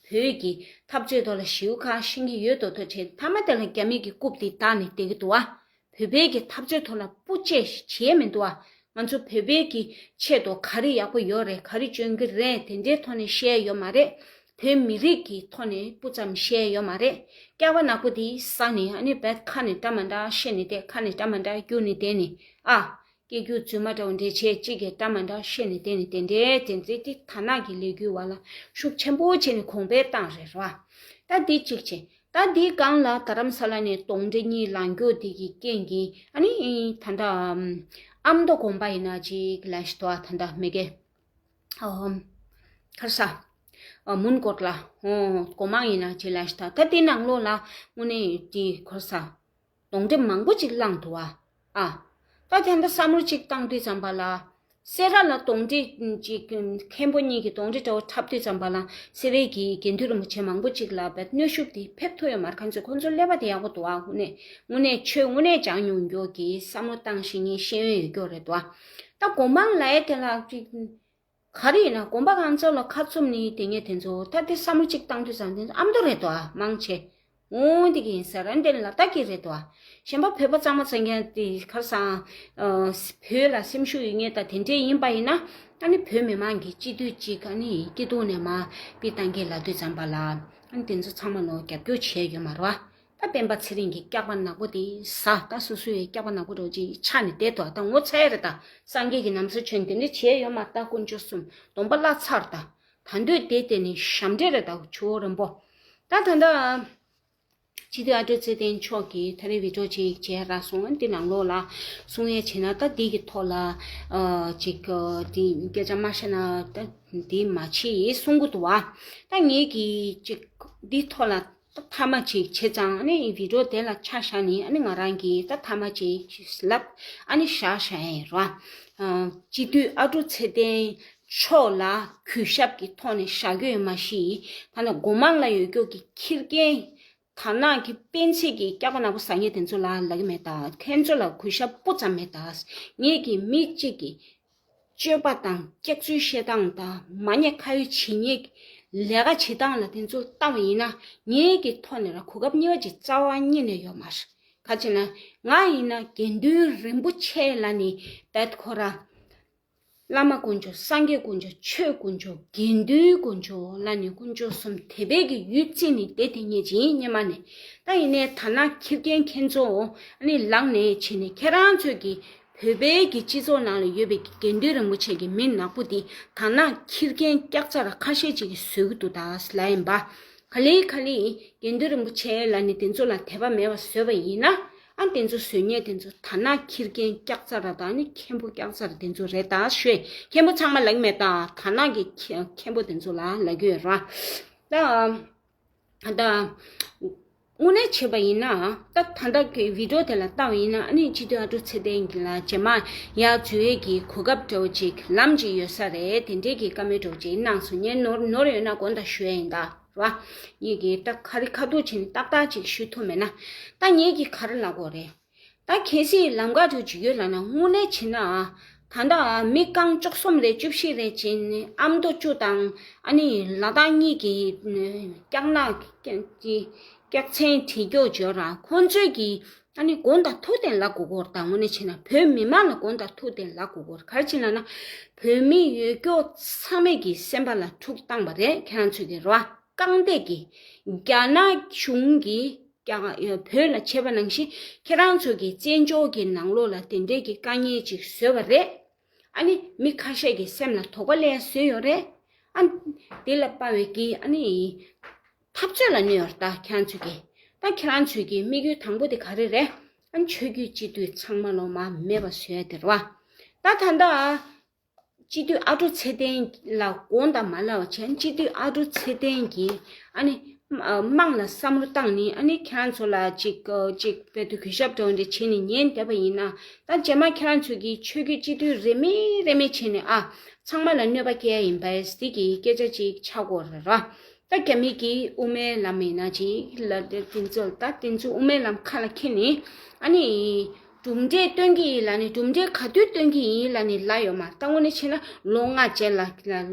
བོད་ཀྱི་འཐབ་རྩོད་ཐོག་ལ་ཞེ་པོ་ཁ་ཤས་ཀྱི་ཡོད་མདོག་མདོག་བྱས། མཐའ་མ་དེ་ལ་རྒྱ་མི་གི་རྐུབ་དེ་བདག་ནས་བསྡད་ཀྱི་འདུག་བ། བོད་པའི་གི་འཐབ་རྩོད་ཐོག་ལ་སྤུ་ཅེས་བྱས་མི་འདུག་བ། ང་ཚོ་བོད་པའི་གི་ཆེད་དུ་ག་རེ་ཡག་པོ་ཡོད་རེད། ག་རེ་སྐྱོན་གྱི་རེད། དེ་འདྲའི་ཐོག་ནས་བཤད་ཡོད་མ་རེད། བོད་མི་རིགས་ཀྱི་ཐོག་ནས་སྤུ་ཙམ་བཤད་ཡོད་མ་རེད། སྐྱག་པ་ནག་པོ་དེ་ཟ་ནས་ཨ་ནི་བད་ཁ་ནས་འདྲ་མ་འདྲ་བཤད་ནས་བསྡད། ཁ་ནས་འདྲ་མ་འདྲ་བསྒྱུར་ནས་བསྡད་ནས། ཨ། སྐད་སྒྱུར་རྫུན་མ་འདྲ་བོ་འདྲ་བྱས། གཅིག་གིས་འདྲ་མ་འདྲ་བཤད་ནས་བསྡད་ནས། དེ་འདྲའི་དེ་འདྲའི་དེ་དར་ནག་གི་ལས་འགུལ་བ་ལ་ཤུགས་ཆེན་པོ་བྱས་ནས་གོང་འཕེལ་བཏང་རེད་ར། ད་འདི་གཅིག་བྱས། ད་འདིའི་སྒང་ལ་རྡ་རམ་ས་ལ་ནས་གདོན་འདྲེ་གཉིས་ལངས་རྒྱུ་དེ་གི་རྐྱེན་གྱིས་ཨ་ནི་ད་ལྟ་ཨ་མདོ་དགོན་པ་ཡིན་ན་ཅིག་ལ་ཞིག་ཏུ་ད་ལྟ་མི་དགེ་ཨ་ཁར་ས་ཨ་མོན་གྷོ་ལ་ཨོ་སྒོ་མང་ཡིན་ན་ཅིག་ལ་ཞིག་ད་ད་དེ་ནང་ལོགས་ལ་དངོས་གནས་དེ་ཁར་ས་གདོན་འདྲེ་མང་པོ་ཅིག་ལངས་འདུག་ཨ། ཨ། ད་དེ་འདྲ་བསམ་བློ་ཅིག་བཏང་དུས་ཙམ་པ་ལ། སེ་ར་ལ་གདོན་འདྲེ་ཅིག་མཁན་པོ་གཉིས་ཀྱི་གདོན་འདྲེ་འདྲ་བོ་འཁྲབ་དུས་ཙམ་པ་ལ། སེ་རའི་གི་དགེ་འདུན་རིན་པོ་ཆེ་མང་པོ་ཅིག་ལ་བད་གནོན་ཤུགས་དེ་ཕེབས་ཐུབ་ཡོད་མ་རེད། ཁོང་ཚོས་ཁོང་ཚོའི་ཀླད་པ་དེ་ཡག་པོ་འདུག་ཨ། དངོས་གནས་དངོས་གནས་ཆོས་དངོས་གནས་སྦྱངས་མྱོང་མཁན་གྱི་བསམ་བློ་བཏང་ཤེས་མཁན་ཤེས་ཡོན་ཡོད་མཁན་རེད་འདུག་ཨ། ད་སྒོ་མང་ལ་ཡ་དེ་ལ་ཅིག་ག་རེ་ཡིན་ན་དགོན་པ་གང་ཚོ་ལ་ཁ་བཙུམ་ནས་དེ་ངས་དེ་ཚོ་ད་དེ་བསམ་བློ་གཅིག་བཏང་དུས་ཙམ་དེ་ཚོ་ཨ་མདོ་རེད་དོ། མང་ཆེ་འོང་དེ་གི་ཡིན་ས་ར་འདི་ལ་ད་གི་རེད་དོ། གཞན་པ་བོད་པ་གཙང་མ་ཚང་མཁན་དེ་ཁར་སང་བོད་ལ་སེམས་ཤུགས་ཡོད་མཁན་ད་དེ་འདྲས་ཡིན་པ་ཡིན་ན། ཨ་ནི་བོད་མི་མང་གི་སྤྱི་འཐུས་གཅིག་ཨ་ནི་སྐྱིད་སྡུག་ནས་མ་པི་བཏང་གི་ལ་དུས་ཙམ་པ་ལ། ཨ་ནི་དེ་ཚོ་ཚང་མ་ལོ་རྒྱབ་སྐྱོར་བྱས་ཡོད་མ་རེད་བ། ད་སྤེན་པ་ཚེ་རིང་གི་སྐྱག་པ་ནག་པོ་དེ་ཟ། ད་སོ་སོའི་སྐྱག་པ་ནག་པོ་འདྲ་ཅིག་ཆགས་ནས་བསྡད་དོ། ད་ངོ་ཚ་ཡ་རེད། ད་སངས་རྒྱས་ཀྱི་ན་བཟའ་བྱོན་དེ་འདྲ་བྱས་ཡོད་མ་རེད། ད་དཀོན་མཆོག་གསུམ་གདོང་པ་བརླག་ཚར། ད་ད་འདོད་དེ་དེ་ནི་ཞབས་འདྲེན་རེད། ད་ཇོ་བོ་རིན་པོ། ད་ད་ད་སྤྱི་འཐུས་ཨ་ཀྲུག་ཚེ་བརྟན་མཆོག་གིས་ད་རེས་བི་ཌི་ཡོ་ཅིག་བྱས་ར་སོང་། འདི་ནང་ལོགས་ལ་གསུང་ཡས་བྱས་ན་ད་འདི་གི་ཐོག་ལ་ཨ་ཅིག་འདི་སྐད་ཆ་མ་བཤད་ན་ད་འདི་མ་བྱེད་གསུང་གི་འདུག་བ། ད་ངེད་ཀྱིས་ཅིག་འདི་ཐོག་ལ་ད་མཐའ་མ་ཅིག་བྱས་ཙང་ཨ་ནི་བི་ཌི་ཡོ་དེ་ལ་ཆ་བཞག་ནས་ཨ་ནི་ང་རང་གིས་ད་མཐའ་མ་ཅིག་ལབ་ཨ་ནི་བཞག་བཞག་ཡས་ར། སྤྱི་འཐུས་ཨ་ཀྲུག་ཚེ་བརྟན་མཆོག་ལ་གུས་ཞབས་ཀྱི་ཐོག་ནས་བཞག་རྒྱུ་ཡོད་མ་གཞི། ད་ནི་སྒོ་མང་ལ་ཡོད་རྒྱུ་གི་ཁྱི་རྒན། དར་ནག་གི་སྤུན་མཆེད་ཀྱི་སྐྱག་པ་ནག་པོ་ཟ་མཁན་དེ་ཚོ་ལ་ལབ་ཀྱི་མེད། ད་ཁྱེད་ཚོ་ལ་གུས་ཞབས་སྤུ་ཙམ་མེད། ད་ངེད་ཀྱི་མི་གཅིག་གི་སྤྱོད་པ་དང་སྐྱག་རྫུན་བཤད་སྟངས་དང་མ་ཉེས་ཁ་གཡོགས་བྱེད་མཁན་ལས་ཀ་བྱེད་སྟངས་ལ་དེ་ཚོ་ལྟ་བ་ཡིན་ན། ངེད་ཀྱི་ཐོག་ནས་ར་གོ་སྐབས་གཉིས་པ་ཅིག་རྩ་བ་ཉིད་ནས་ཡོད་མ་རེད། ག་ཅི་ན་ང་ཡིན་ན་དགེ་འདུན་རིན་པོ་ཆེ་ལ་ནི་བད་ཁོ་ར། བླ་མ་དཀོན་མཆོག་སངས་རྒྱས་དཀོན་མཆོག་ཆོས་དཀོན་མཆོག་དགེ་འདུན་དཀོན་མཆོག་ལ་ནི་དཀོན་མཆོག་གསུམ་དད་པའི་གི་ཡུལ་བརྩིས་ནས་བསྡད་དེ་ངེད་ཅིག་སྔོན་མ་ནས། ད་ཡིན་ནའི་དར་ནག་ཁྱི་རྒན་ཁྱེད་ཚོ་ཨ་ནི་ལངས་ནས་བྱས་ནས་ཁྱེད་རང་ཚོས་ཀྱི་བོད་པའི་གི་སྤྱི་ཚོགས་ནང་ལ་ཡོད་པའི་གི་དགེ་འདུན་རིན་པོ་ཆེ་གི་མི་ནག་པོ་འདི་དར་ནག་ཁྱི་རྒན་སྐྱག་རྫུན་ཁ་ཤས་ཅིག་གིས་བཟོས་ཀྱི་འདུག་ད་ལབ་ཡིན་པ། ག་ལེ་ག་ལེ་དགེ་འདུན་རིན་པོ་ཆེ་ལ་ནི་དེ་ཚོ་ལ་དད་པ་མེད་པ་བཟོས་པ་ཡིན་ན། ཨ་དེ་ཚོ་བཟོས་མཁན་དེ་ཚོ་དར་ནག་ཁྱི་རྒན་སྐྱག་རྫུན་དང་ནི་མཁན་པོ་སྐྱག་རྫུན་དེ་ཚོ་རེད་ད་ཞུས། མཁན་པོ་ཚང་མ་ལབ་ཀྱི་མེད། ད་དར་ནག་གི་མཁན་མཁན་པོ་དེ་ཚོ་ལ་ལབ་ཀྱི་ཡོད་ར། ད་ད་དངོས་གནས་བྱས་པ་ཡིན་ན་ད་ད་ལྟ་གི་བི་ཌི་ཡོ་དེ་ལ་ལྟ་བ་ཡིན་ན་ཨ་ནི་སྤྱི་འཐུས་ཨ་ཀྲུག་ཚེ་བརྟན་གྱི་ལ་རྗེས་མ་ཡར་འཛུལ་ཡས་ཀྱི་གོ་སྐབས་འདྲ་བོ་ཅིག་ལམ་ཅིག་ཡོད་ས་རེད། དེ་འདྲའི་གི་བཀའ་མོལ་འདྲ་བོ་ཅིག་གནང་སོང་། ངས་ནོར་ནོར་ཡོད་ན་དགོངས་དག་ཞུ་ཡས་ཡིན་ད། ར། ངེད་ཀྱིས་ད་ག་རེ་ཁ་ཐུག་བྱས་ནས་ཏག་ཏག་ཅིག་ཞུ་ཐུབ་མེད་ན། ད་ངེད་ཀྱིས་ག་རེ་ལབ་དགོས་རེད། ད་གལ་སྲིད་ལམ་ཁ་དུ་ཅིག་ཡོད་ལབ་ན་དངོས་གནས་བྱས་ན། ད་ལྟ་མི་རྐང་བཅུ་གསུམ་རེད་བཅུ་བཞི་རེད་བྱས་ནས་ཨ་མདོ་བཅུ་དང་ཨ་ནི་ལ་དྭགས་གཉིས་ཀྱི་སྐྱག་ནག་སྐྱག་མཚན་བྲིས་རྒྱུ་བརྗོད་ར་ཁོང་ཚོས་ཀྱིས་ཨ་ནི་དགོངས་དག་ཐུག་བསྟན་ལབ་དགོས་ཀྱི་ཡོད་རེད། ད་དངོས་གནས་བྱས་ན་བོད་མི་མང་ལ་དགོངས་དག་ཐུག་བསྟན་ལབ་དགོས་ཀྱི་ཡོད་རེད། ག་རེ་བྱས་ན་ན་བོད་མི་ཡོད་རྒྱུ་ཚང་མས་ཀྱི་སེམས་པ་ལ་འཁྲུག་བཏང་བ་རེད་ཁྱེད་རང་ཚོས་ཀྱིས་ར། རྐང་སྟེགས་ཀྱི་རྒྱ་ནག་གཞུང་གིས་ཀྱང་བོད་ལ་བྱས་པ་ནང་བཞིན་ཁྱེད་རང་ཚོ་གི་བཙན་བྱོལ་གྱི་ནང་ལོགས་ལ་དེ་འདྲའི་གི་དཀའ་ངལ་ཅིག་བཟོས་པ་རེད། ཨ་ནི་མི་ཁ་ཤས་ཀྱི་སེམས་ལ་དོགས་པ་སླེབས་བཟོས་ཡོད་རེད། ཨ་དེ་ལ་དཔའ་བའི་གི་ཨ་ནི་འཐབ་རྩོད་ལ་གནོད་ཡོད་རེད། ད་ཁྱེད་རང་ཚོས་ཀྱི་ད་ཁྱེད་རང་ཚོས་ཀྱི་དམིགས་ཡུལ་དང་པོ་དེ་ག་རེ་རེད། ཨ་ནི་ཆོས་བརྒྱུད་སྤྱི་འཐུས་ཚང་མ་ལོ་མ་མེད་པ་བཟོས་ཡ་དེ་རེད་བ། ད་ད་ལྟ། སྤྱི་འཐུས་ཨ་ཀྲུག་ཚེ་བརྟན་ལ་དགོངས་དག་མ་ལབ་བྱས། སྤྱི་འཐུས་ཨ་ཀྲུག་ཚེ་བརྟན་གྱིས་ཨ་ནི་ དམངས་ལ་བསམ་བློ་བཏང་ནས་ཨ་ནི་ཁྱེད་རང་ཚོ་ལ་ཅིག་ཅིག་དཔེ་དུ་གུས་ཞབས་འདྲ་བོ་འདྲ་བྱས་ནས་ཉན་བསྡད་པ་ཡིན་ན། ད་རྗེས་མ་ཁྱེད་རང་ཚོ་གིས་ཆོས་བརྒྱུད་སྤྱི་འཐུས་རེ་མེད་རེ་མེད་བྱས་ནས་ཨ་ཚང་མ་ལ་གནོད་པ་སྐྱེལ་ཡ་ཡིན་པས་འདི་གི་སྐད་ཆ་ཅིག་ཆགས་ཀྱི་ཡོད་རེད་ར། ད་རྒྱ་མི་གིས་དབུ་མའི་ལམ་ཡིན་ན་ཅིག་ལ་དེ་དེ་ཚོ་ད་དེ་ཚོ་དབུ་མའི་ལམ་ཁ་ལ་འཁྱེར་ནས་ཨ་ནི། གྲུབ་འབྲས་སྟོན་གྱི་ཡིན་ལབ་ནས་གྲུབ་འབྲས་ག་དུས་སྟོན་གྱི་ཡིན་ལབ་ནས་ལབ་ཡོད་མ་རེད། ད་དངོས་གནས་བྱས་ན་ལོ་ལྔ་རྗེས་ལ་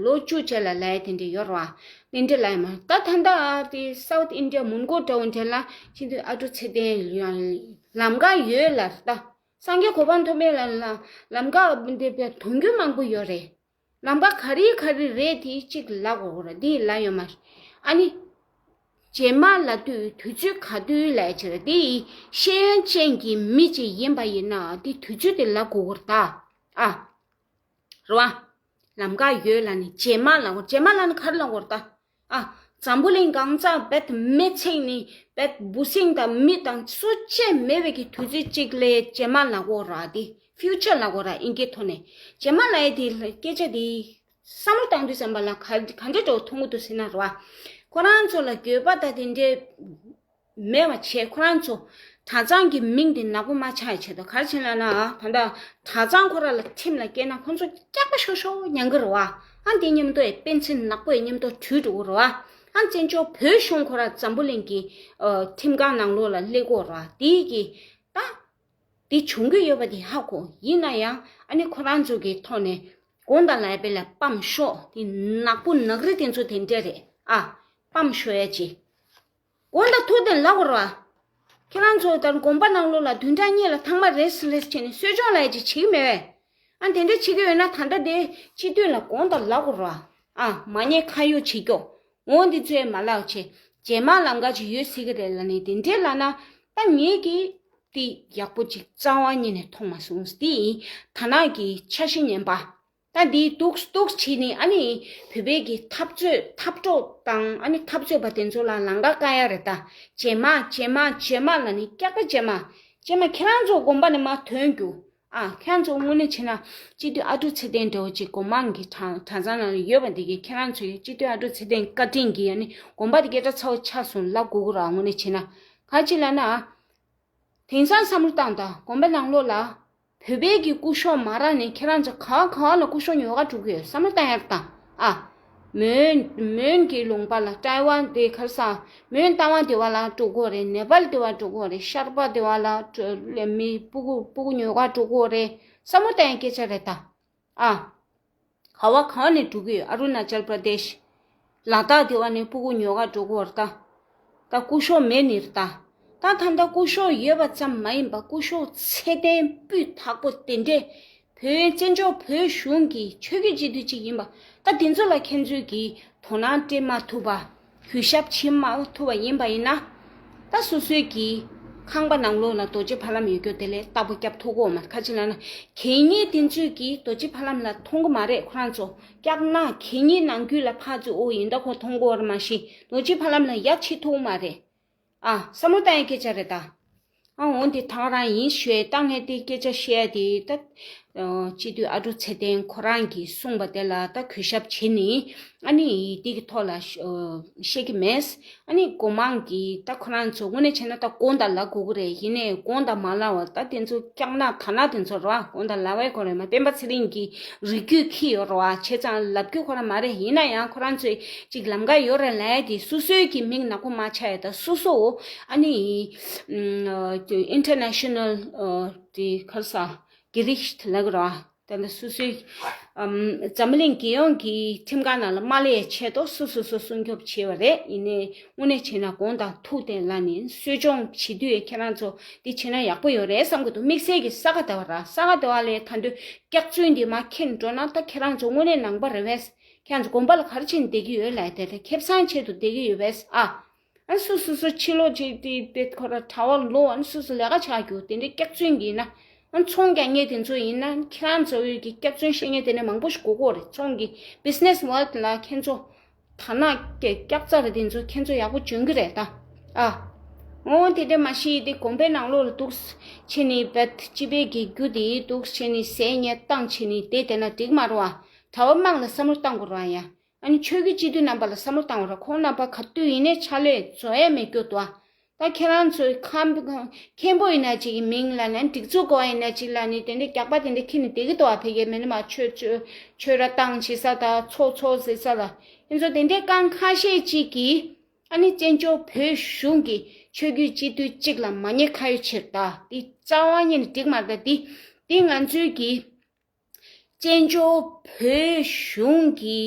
ལོ་བཅུ་རྗེས་ལ་ལབ་ཡ་དེ་འདྲ་ཡོད་རེད་བ། དེ་འདྲ་ལབ་ཡོད་མ་རེད། ད་ད་ལྟ་དེ་South India མོན་གྷོ་འདྲ་བོ་འདྲ་ལ་ཕྱིན་དུས་ཨ་ཀྲུག་ཚེ་བརྟན་ལམ་ཀ་ཡོད་ལབ་རེད། ད་སངས་རྒྱས་གོ་འཕང་ཐོབ་མེད་ལ་ལམ་ཀ་འདི་དོན་རྒྱུ་མང་པོ་ཡོད་རེད། ལམ་ཀ་ག་རེ་ག་རེ་རེད་དེ་གཅིག་ལབ་དགོས་རེད། འདི་ལབ་ཡོད་མ་རེད། ཨ་ནི། རྗེས་མ་ལབ་དུས་དུས་ཚོད་ག་དུས་ལབ་ཡ་ཅིག་རེད། དེ་ཡི་ཤེས་ཡོན་ཅན་གྱི་མི་ཅིག་ཡིན་པ་ཡིན་ན་དེ་དུས་ཚོད་དེ་ལབ་དགོས་ཀྱི་རེད་ད། ཨ། རེད་བ། ལམ་ཀ་ཡོད་ལབ་ནས་རྗེས་མ་ལབ་དགོས། རྗེས་མ་ལབ་ན་ག་རེ་ལབ་དགོས་རེད་ད། ཨ། འཛམ་བུ་གླིང་གང་ས་རྦད་མེ་འཚིག་ནས་རྦད་འབུ་སྲིན་དང་མི་དང་སུ་གཅིག་མེད་པའི་གི་དུས་ཚོད་ཅིག་ལ་རྗེས་མ་ལབ་དགོས་རེད། དེ་ཕིའུ་ཅར་ལབ་དགོས་རེད། ཨིན་སྐད་ཐོག་ནས་རྗེས་མ་ལབ་ཡ་དེ་སྐད་ཆ་དེ། བསམ་བློ་བཏང་དུས་ཙམ་པ་ལ་ག་ག་འདྲ་འདྲ་བོ་མཐོང་གི་འདུག་ཟེར་ན་རེད་བ། ཁོ་རང་ཚོ་ལ་འགྱོད་པ་དང་དེ་འདྲའི་མེད་པ་བྱས། ཁོ་རང་ཚོ་གྲྭ་ཚང་གི་མིང་དེ་ནག་པོ་མ་ཆགས་ཡ་ཆེད་དུ་ག་རེ་བྱས་ན་ན། ད་ལྟ་གྲྭ་ཚང་ཁོ་རང་ལ་ཁྲིམས་ལ་སྐྱེལ་ན་ཁོ་ཚོ་སྐྱག་པ་ཤོར་ཤོར་མྱང་གི་རེད་བ། ཨ་འདི་མཉམ་དུ་ཡི་དཔེ་མཚོན་ནག་པོ་ཡི་མཉམ་དུ་བྲུས་འགྲོ་གི་རེད་བ། ཨ་བཙན་བྱོལ་བོད་གཞུང་ཁོ་རང་འཛམ་བུ་གླིང་གི་ཁྲིམས་ཁང་ནང་ལོགས་ལ་སླེབས་ཀྱི་ཡོད་རེད་བ། དེ་གི་ད། དེ་བྱུང་གི་ཡོད་པ་དེ་ཧ་གོ། ཡིན་ན་ཡང་ཨ་ནི་ཁོ་རང་ཚོ་གི་ཐོག་ནས་དགོངས་དག་ལབ་པ་ལ་ཕམ་ཤོག་དེ་ནག་པོ་ནག་རིལ་དེ་ཚོ་དེ་འདྲ་རེད་ཨ། ཕམ་ཤོག་ཡ་ཅི། དགོངས་དག་ཐུགས་བདེན་ལབ་དགོས་རེད་བ། ཁྱེད་རང་ཚོ་ལྟར་དགོན་པ་ནང་ལོགས་ལ་བདུན་ཕྲག་གཉིས་ལ་ཐེངས་མ་རེ་རེ་བྱས་ནས་གསོ་སྦྱོང་ལབ་ཡ་ཅི་བྱེད་ཀྱི་མེད་པས། ཨ་དེ་འདྲ་བྱེད་ཀྱི་ཡོད་ན་ད་ལྟ་དེ་སྤྱི་འཐུས་ལ་དགོངས་དག་ལབ་དགོས་རེད་བ། ཨ་མ་ཉེས་ཁ་གཡོག་བྱེད་ཀྱོག་འོ་འདི་ཚོས་མ་ལབ་བྱས། རྗེས་མ་ལམ་ཁ་ཅིག་ཡོད་སྲིད་ཀྱི་རེད་ལབ་ནས་དེ་འདྲས་ལབ་ན། ད་ངེད་ཀྱིས་དེ་ཡག་པོ་ཅིག་རྩ་བ་ཉིད་ནས་མཐོང་མ་སོང་། དེ་ཡིན་ད་ནག་གི་འཆར་གཞི་ངན་པ། ད་འདི་འདུག་འདུག་བྱས་ནས་ཨ་ནི་བོད་པའི་གི་འཐབ་རྩོད་འཐབ་གྲོགས་དང་ཨ་ནི་འཐབ་རྩོད་པ་དེ་ཚོ་ལ་ལམ་ཁ་བཀག་ཡ་རེད་ད། རྗེས་མ་རྗེས་མ་རྗེས་མ་ལབ་ནས་སྐྱག་པ་རྗེས་མ། རྗེས་མ་ཁྱེད་རང་ཚོ་དགོན་པ་ནས་མར་ཐོན་རྒྱུ། ཨ་ཁྱེད་རང་ཚོ་དངོས་གནས་བྱས་ན་སྤྱི་འཐུས་ཨ་ཀྲུག་ཚེ་བརྟན་འདྲ་བོ་ཅིག་སྒོ་མང་གི་གྲྭ་གྲྭ་ཚང་ནང་ལ་ཡོད་པ་འདི་གིས་ཁྱེད་རང་ཚོའི་སྤྱི་འཐུས་ཨ་ཀྲུག་ཚེ་བརྟན་བཀའ་དྲིན་གྱིས་ཨ་ནི་དགོན་པ་འདི་སྐད་གྲགས་ཚ་བོ་ཆགས་སོང་ལབ་དགོས་ཀྱི་རེད། དངོས་གནས་བྱས་ན་ག་ཅི་ལབ་ན། དེང་སང་བསམ་བློ་བཏང་དང་། དགོན་པ་ནང་ལོགས་ལ་བོད་པའི་གི་སྐུ་ཞབས་མ་རག་ནས་ཁྱེད་རང་ཚོ་ག་ག་ལ་སྐུ་ཞབས་ཉོ་ག་འགྲོ་གི་ཡོད། བསམ་བློ་བཏང་ཡག་དང་། ཨ། མོན་མོན་གྱི་ལུང་པ་ལ་ཀྲའེ་ཝན་དེ་ག་རེ་ཟ། མོན་རྟ་དབང་སྡེ་བ་ལ་འགྲོ་གི་རེད། ནེ་པཱལ་སྡེ་བ་འགྲོ་གི་རེད། ཤར་པ་སྡེ་བ་ལ་འགྲོ་མི་སྤུ་གུ་སྤུ་གུ་ཉོ་ག་འགྲོ་གི་རེད། བསམ་བློ་བཏང་ཡག་སྐད་ཆ་རེད་ད། ཨ། ག་བ་གང་ནས་འགྲོ་གི་ཡོད། ཨ་རུ་ན་ཅལ་པྲ་དེཤ། ལ་དྭགས་སྡེ་བ་ནས་སྤུ་གུ་ཉོ་ག་འགྲོ་གི་ཡོད་རེད་ད། ད་སྐུ་ཞབས་མེད་ནི་རེད་ད། ད་ད་ལྟ་སྐུ་ཞབས་ཡོད་པ་ཙམ་མ་ཡིན་པ་སྐུ་ཞབས་ཚད་ལྡན་སྤུས་དག་པོ་དེ་འདྲས་བོད་བཙན་བྱོལ་བོད་གཞུང་གི་ཆོས་བརྒྱུད་སྤྱི་འཐུས་གཅིག་ཡིན་པ། ད་དེ་ཚོ་ལ་ཁྱེད་ཚོས་ཀྱིས་དོ་སྣང་སྤྲད་མ་ཐུབ་པ། གུས་ཞབས་བྱེད་མ་ཐུབ་པ་ཡིན་པ་ཡིན་ན། ད་སོ་སོའི་གི་ཁང་པ་ནང་ལོགས་ལ་རྡོ་རྗེ་ཕ་ལམ་ཡོད་རྒྱུ་དེ་ལས་རྟག་པར་རྒྱབ་ཐུབ་ཀྱི་ཡོད་མ་རེད། ག་ཅི་ལབ་ན། གད་སྙིགས་དེ་ཚོས་ཀྱིས་རྡོ་རྗེ་ཕ་ལམ་ལ་མཐོང་གི་མ་རེད། ཁོ་རང་ཚོ་སྐྱག་ནག་གད་སྙིགས་ནང་ཁུལ་ལ་ཕར་ཚུར་འོ་ཡིན་ད་ཁོ་མཐོང་གི་ཡོད་རེད། མ་གཞི་རྡོ་རྗེ་ཕ་ལམ་ལ་ཡ་བྱེད་ཐུབ་ཀྱི་མ་རེད། ཨ། བསམ་བློ་བཏང་ཡག་སྐད་ཆ་རེད་ད། ཨ་འོ་འདི་ད་ག་རང་ཡིན་ཞུས། ད་ངས་དེ་སྐད་ཆ་བཤད་དེ་ད། ཨ་སྤྱི་འཐུས་ཨ་ཀྲུག་ཚེ་བརྟན་ཁོ་རང་གིས་གསུངས་པ་དེ་ལ་ད་གུས་ཞབས་བྱེད་ནི། ཨ་ནི་དེ་གི་ཐོག་ལ་ཨ་བཤད་ཀྱི་མེད། ཨ་ནི་སྒོ་མང་གིས་ད་ཁོ་རང་ཚོ་དངོས་གནས་བྱས་ན་ད་དགོངས་དག་ལབ་དགོས་ཀྱི་རེད། ཡིན་ནའི་དགོངས་དག་མ་ལབ་པ་ད་དེ་ཚོ་སྐྱག་ནག་དར་ནག་དེ་ཚོ་རེད་བ། དགོངས་དག་ལབ་པའི་ཁོ་རེད་མ། སྤེན་པ་ཚེ་རིང་གིས་རིགས་རྒྱུད་འཁྱེར་ཡོད་རེད་བ། བྱས་ཙང་ལབ་རྒྱུ་ཁོ་རང་མ་རེད། ཡིན་ན་ཡང་ཁོ་རང་ཚོས་ཅིག་ལམ་ཁ་ཡོད་རེད་ལབ་ཡ་དེ་སོ་སོའི་གི་མིང་ནག་པོ་མ་ཆགས་ཡ་ད་སོ་སོ། ཨ་ནི་ཨ་ཨིན་ཊར་ནེ་ཤ་ནལ་ཨ་དེ་ག་རེ་ཟ། གྷི་རིག་ཊི་ལབ་ཀྱི་རེད་བ། ད་ལྟ་སོ་སོའི་ཨམ་འཛམ་བུ་གླིང་རྒྱལ་ཡོངས་ཀྱི་ཁྲིམས་ཁང་ནང་ལ་མ་སླེབས་ཡའི་ཆེད་དུ་སོ་སོ་སོ་སྲུང་སྐྱོབ་བྱས་པ་རེད། ཡིན་ནའི་དངོས་གནས་བྱས་ན་དགོངས་དག་ཐུགས་བདེན་ལབ་ནས་གསོ་སྦྱོང་བྱེད་དུས་ཁྱེད་རང་ཚོ་འདི་བྱས་ན་ཡག་པོ་ཡོད་རེད་བསམ་གྱི་འདུག་དམིགས་བསལ་གྱི་ས་ག་ཟླ་བ་ར། ས་ག་ཟླ་བ་ལ་ད་དུང་སྐྱག་རྫུན་འདི་མར་འཁྱེར་འགྲོ་ན་ད་ཁྱེད་རང་ཚོ་དངོས་གནས་ནང་པ་རེད་པས། ཁྱེད་རང་ཚོ་དགོན་པ་ལ་ག་རེ་བྱས་ནས་བསྡད་ཀྱི་ཡོད་ལབ་ཡ་དེ་རེད། ཁེ་བཟང་ཆེད་དུ་བསྡད་ཀྱི་ཡོད་པས་ཨ། ཨ་སོ་སོ་སོ་ཕྱི་ལོགས་ཅིག་དེ་དེ་ཁོ་ར་གྲྭ་བ་ལོ་ཨ་སོ་སོ་ལས་ཀ་བྱ་རྒྱུ་དེ་འདྲའི་སྐྱག་རྫུན་གྱིས་ན། ཨ་ཚོང་རྒྱག་མཁན་དེ་ཚོ་ཡིན་ན་ཁྱེད་རང་ཚོ་གི་སྐྱག་རྫུན་བཤད་མཁན་དེ་འདྲ་མང་པོ་ཞིག་དགོས་ཀྱི་རེད། ཚོང་གི་བི་ཛི་ནེ་སི་ཝོརལ་ཌི་ལ་ཁྱེད་ཚོ་དར་ནག་སྐྱག་རྫ་རེད། དེ་ཚོ་ཁྱེད་ཚོ་ཡག་པོ་འཇོན་གྱི་རེད་ད། ཨ་འོ་དེ་འདྲ་མ་ཤེས་དེ་དགོན་པའི་ནང་ལོགས་ལ་འདུག་བྱས་ནས་བེད་སྤྱི་པའི་གི་རྒྱུ་དེ་འདུག་བྱས་ནས་ཟས་ཉལ་བཏང་བྱས་ནས་བསྡད་བསྡད་ན་འགྲིག་མ་རེད་བ། གྲྭ་བ་དམངས་ལ་བསམ་བློ་བཏང་དགོས་རེད་བ་ཡ། ཨ་ནི་ཆོས་བརྒྱུད་སྤྱི་འཐུས་རྣམ་པ་ལ་བསམ་བློ་བཏང་བ་ར། ཁོང་རྣམ་པ་ག་དུས་ཡིན་ནའི་ཕྱག་ལས་བཟོ་ཡས་མེད་རྒྱུ་འདུག་ཨ། ད་ཁྱེད་རང་ཚོའི་ཁམས་མཁན་པོ་ཡིན་ན་ཅིག་གི་མིང་ལ་ནི་སྒྲིག་འཛུགས་གོ་ཡིན་ན་ཅིག་ལ་ནི་དེ་འདྲའི་རྒྱག་པ་དེ་འདྲ་ཁྱེར་ནས་བསྡད་ཀྱི་འདུག་ཨ། ཕ་གིའི་མི་ནི་མ་ཆོས་ཆོས་ཆོས་ར་བཏང་བྱེད་ས་དང་ཚོགས་ཚོགས་ཟེར་ས་ལ། ཁྱེད་ཚོ་དེ་འདྲའི་རྐང་ཁ་ཤས་ཅིག་གིས་ཨ་ནི་བཙན་བྱོལ་བོད་གཞུང་གི་ཆོས་བརྒྱུད་སྤྱི་འཐུས་གཅིག་ལ་མ་ཉེས་ཁ་གཡོགས་བྱེད་ད། དེ་རྩ་བ་ཉིད་ནས་འགྲིག་མ་རེད། ད་དེ་དེ་ང་ཚོའི་གི་བཙན་བྱོལ་བོད་གཞུང་གི་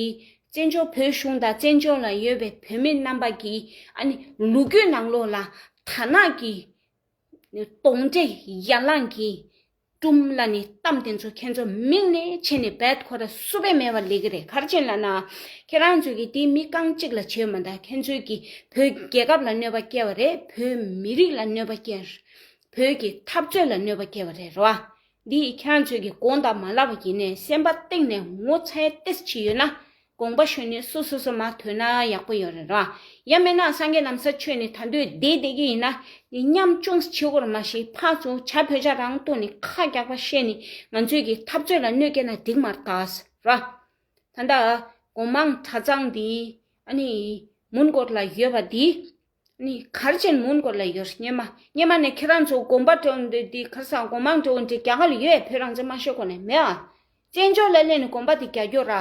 བཙན་བྱོལ་བོད་གཞུང་དང་བཙན་བྱོལ་ལ་ཡོད་པའི་བོད་མི་རྣམ་པ་གི་ཨ་ནི་ལོ་རྒྱུས་ནང་ལོགས་ལ་དར་ནག་གི་གདོན་འདྲེ་ཡ་ལངས་ཀྱི་སྒྲུང་ལ་ནི་གཏམ་དེ་ཚོ་ཁྱེད་ཚོ་མིག་ནས་ཕྱེ་ནས་རྦད་ཁོ་ར་སུ་བས་མེད་པ་ལས་ཀྱི་རེད། ག་རེ་བྱས་ལབ་ན། ཁྱེད་རང་ཚོས་ཀྱི་དེ་མི་རྐང་གཅིག་ལ་བྱས་མ་ད། ཁྱེད་ཚོས་ཀྱི་བོད་རྒྱལ་ཁབ་ལ་གནོད་པ་སྐྱེལ་བ་རེད། བོད་མི་རིགས་ལ་གནོད་པ་སྐྱེལ། བོད་ཀྱི་འཐབ་རྩོད་ལ་གནོད་པ་སྐྱེལ་བ་རེད་རོ། འདི་ཁྱེད་རང་ཚོས་ཀྱི་དགོངས་དག་མ་ལབ་པ་ཡིན་ནའི་སེམས་པ་གཏིང་ནས་ངོ་ཚ་ཡ་ཏོག་ཙམ་ཡོད་ན། དགོངས་པ་ཞུས་ནས་སོ་སོ་སོ་མར་ཐོན་ན་ཡག་པོ་ཡོད་རེད་ར། ཡང་མིན་ན་སངས་རྒྱས་ལམ་སང་ཆོས་ནི་ད་འདོད་བསྡད་བསྡད་ཀྱི་ཡིན་ན་ནི་ཉམ་ཆུང་བྱེད་དགོས་རེད། མ་གཞི་ཕར་ཚུར་བྱ་བོད་ཇ་རང་བཏོན་ནས་ཁ་རྒྱག་པ་བཤད་ནས་ང་ཚོའི་གི་འཐབ་རྩོད་ལ་གནོད་སྐྱེལ་ན་འགྲིག་མ་རེད་ད་ར། ད་ལྟ་སྒོ་མང་གྲྭ་ཚང་འདི་ཨ་ནི་མོན་གྷོ་ལ་ཡོད་པ་འདི་ཨ་ནི་ག་རེ་བྱས་ནས་མོན་གྷོ་ལ་ཡོད། སྔོན་མ་སྔོན་མ་ནས་ཁྱེད་རང་ཚོ་དགོན་པ་འདྲ་བོ་འདི་འདི་ག་རེ་ཟེར། སྒོ་མང་འདྲ་བོ་འདི་རྒྱ་གར་ལ་ཡོད། བོད་རང་བཙན་མ་ཤོར་གོང་ནས་མེད་ཨ། བཙན་བྱོལ་ལ་སླེབས་ནས་དགོན་པ་འདི་རྒྱག་རྒྱུ་ར།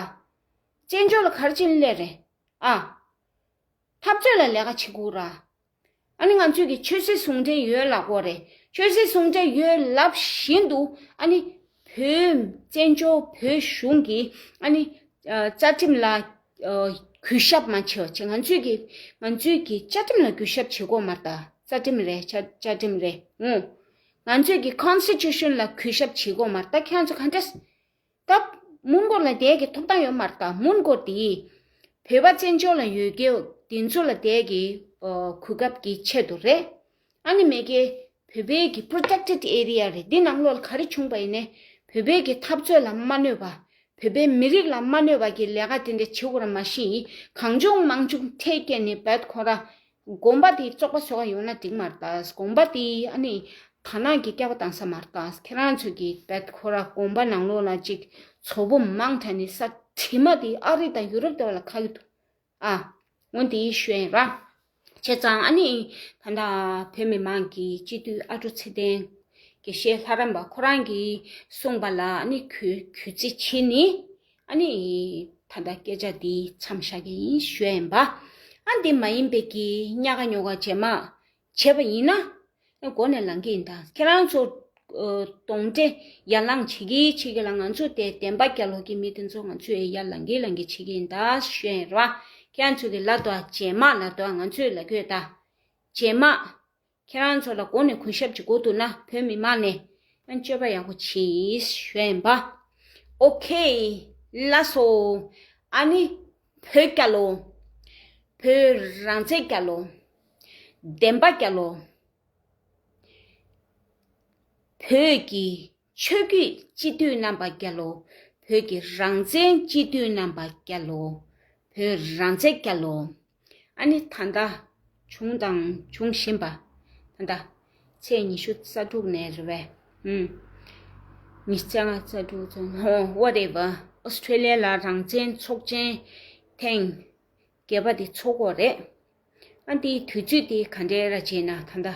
བཙན་བྱོལ་ལ་ག་རེ་བྱས་ནས་སླེབས་རེད་ཨ། འཐབ་རྩོད་ལ་ལས་ཀ་བྱེད་དགོས་ར། ཨ་ནི་ང་ཚོས་ཀྱི་ཆོས་སྲིད་ཟུང་འབྲེལ་ཡོད་ལབ་དགོས་རེད། ཆོས་སྲིད་ཟུང་འབྲེལ་ཡོད་ལབ་བཞིན་དུ་ཨ་ནི་བོད་བཙན་བྱོལ་བོད་གཞུང་གི་ཨ་ནི་ཨ་རྩ་ཁྲིམས་ལ་ཨ་གུས་ཞབས་མ་བྱེད་པ་བྱས། ང་ཚོས་ཀྱི་ང་ཚོས་ཀྱི་རྩ་ཁྲིམས་ལ་གུས་ཞབས་བྱེད་དགོས་མ་རེད་ད། རྩ་ཁྲིམས་རེད། རྩ་རྩ་ཁྲིམས་རེད། ཨོ། ང་ཚོས་ཀྱི་ཀོན་སི་ཊི་ཊུ་ཤན་ལ་གུས་ཞབས་བྱེད་དགོས་མ་རེད་ད། ཁྱེད་ཚོ་ག་འདྲས། ད་མོན་གྷོ་ལ་བསྡད་ཀྱི་ཐོབ་ཐང་ཡོད་མ་རེད་ད། མོན་གྷོ་དེ་བོད་པ་བཙན་བྱོལ་ལ་ཡོད་ཀྱི་དེ་ཚོ་ལ་བསྡད་ཀྱི་ཨོ་གོ་སྐབས་ཀྱི་ཆེད་དུ་རེད། ཨ་ནི་མེད་ཀྱི་བོད་པའི་གི་པྲོ་ཊེག་ཊེཌ་ཨེ་རི་ཡ་རེད། འདི་ནང་ལོགས་ལ་ག་རེ་བྱུང་པ་ཡིན་ནའི་བོད་པའི་གི་འཐབ་རྩོད་ལ་མ་གནོད་པ། བོད་པའི་མི་རིགས་ལ་མ་གནོད་པ་གི་ལས་ཀ་དེ་འདྲ་བྱེད་དགོས་ར། མ་གཞི་གང་བྱུང་མང་བྱུང་ཁྲལ་བཀལ་ནས་རྦད་ཁོ་ར་དགོན་པ་དེ་བཙོག་པ་བཟོ་ག་ཡོང་ན་འགྲིག་མ་རེད་ད། དགོན་པ་དེ་ཨ་ནི་དར་ནག་གི་སྐྱག་པ་བཏང་ས་མ་རེད་ད། ཁྱེད་རང་ཚོ་གི་རྦད་ཁོ་ར་དགོན་པ་ནང་ལོགས་ལ་ཅིག་མཚོ་བོ་མང་དྲགས་ནས་ས་དྲི་མ་དེ་ཨ་རི་དང་ཡུ་རོབ་དེ་བ་ལ་ཁ་གི་འདུག་ཨ། འོན་ཏེ་ཞུ་ཡིན་ར། བྱས་ཙང་ཨ་ནི་ད་ལྟ་བོད་མི་མང་གི་སྤྱི་འཐུས་ཨ་ཀྲུག་ཚེ་བརྟན་དགེ་བཤེས་ལྷ་རམས་པ་ཁོ་རང་གིས་གསུངས་པ་ལ་ཨ་ནི་གུས་གུས་བརྩི་བྱས་ནས་ཨ་ནི་ད་ལྟ་སྐད་ཆ་འདི་མཚམས་བཞག་གི་ཡིན་ཞུ་ཡིན་པ། ཨ་འདི་མ་ཡིན་པའི་གི་ཉག་ག་ཉོག་ག་རྗེས་མ་བྱས་པ་ཡིན་ན། མགོ་ནས་ལངས་ཀྱི་ཡིན་ད། ཁྱེད་རང་ཚོ་ཨ་གདོན་འདྲེ་ཡར་ལངས་བྱེད་ཀྱི་བྱེད་ཀྱི་ལ། ང་ཚོ་དེ་བདེན་པ་རྒྱལ་ལོ་གི་མི་དེ་ཚོ་ང་ཚོས་ཡར་ལངས་ཀྱི་ལངས་ཀྱི་བྱེད་ཀྱི་ཡིན་ད་ཞུ་ཡིན་ར། ཁྱེད་རང་ཚོ་གི་ལབ་དོ་རྗེས་མ་ལབ་དོ་ང་ཚོས་ལབ་དགོས་ད། རྗེས་མ། ཁྱེད་རང་ཚོ་ལ་མགོ་ནས་གུས་ཞབས་ཅིག་དགོས་འདུག་ན་བོད་མི་མང་ནས་ཨ་སྤྱོད་པ་ཡག་པོ་བྱེད་ཞུ་ཡིན་པ། ཨོ་ཁེ། ལགས་སོ། ཨ་ནི་བོད་རྒྱལ་ལོ། བོད་རང་བཙན་རྒྱལ་ལོ། བདེན་པ་རྒྱལ་ལོ། བོད་ཀྱི་ཆོས་བརྒྱུད་སྤྱི་འཐུས་རྣམ་པ་རྒྱལ་ལོ། བོད་ཀྱི་རང་བཙན་སྤྱི་འཐུས་རྣམ་པ་རྒྱལ་ལོ། བོད་རང་བཙན་རྒྱལ་ལོ། ཨ་ནི་ད་ལྟ་བྱུང་དང་འབྱུང་བཞིན་པ། ད་ལྟ་ཚེས་ཉི་ཤུ་རྩ་དྲུག་ནས་རེད་པས། ཨུམ། ཉི་ཤུ་རྩ་ལྔ་རྩ་དྲུག་ཙམ། ཧོ། ཝ་ཊེ་ཝར། ཨོ་སི་ཁྲེ་ལི་ཡ་ལ་རང་བཙན་ཚོགས་ཆེན་ཐེངས་བརྒྱད་པ་དེ་ཚོགས་ཀྱི་ཡོད་རེད། ཨ་འདིའི་དུས་ཚོད་དེ་ག་འདྲས་ར་བྱས་ན་ད་ལྟ་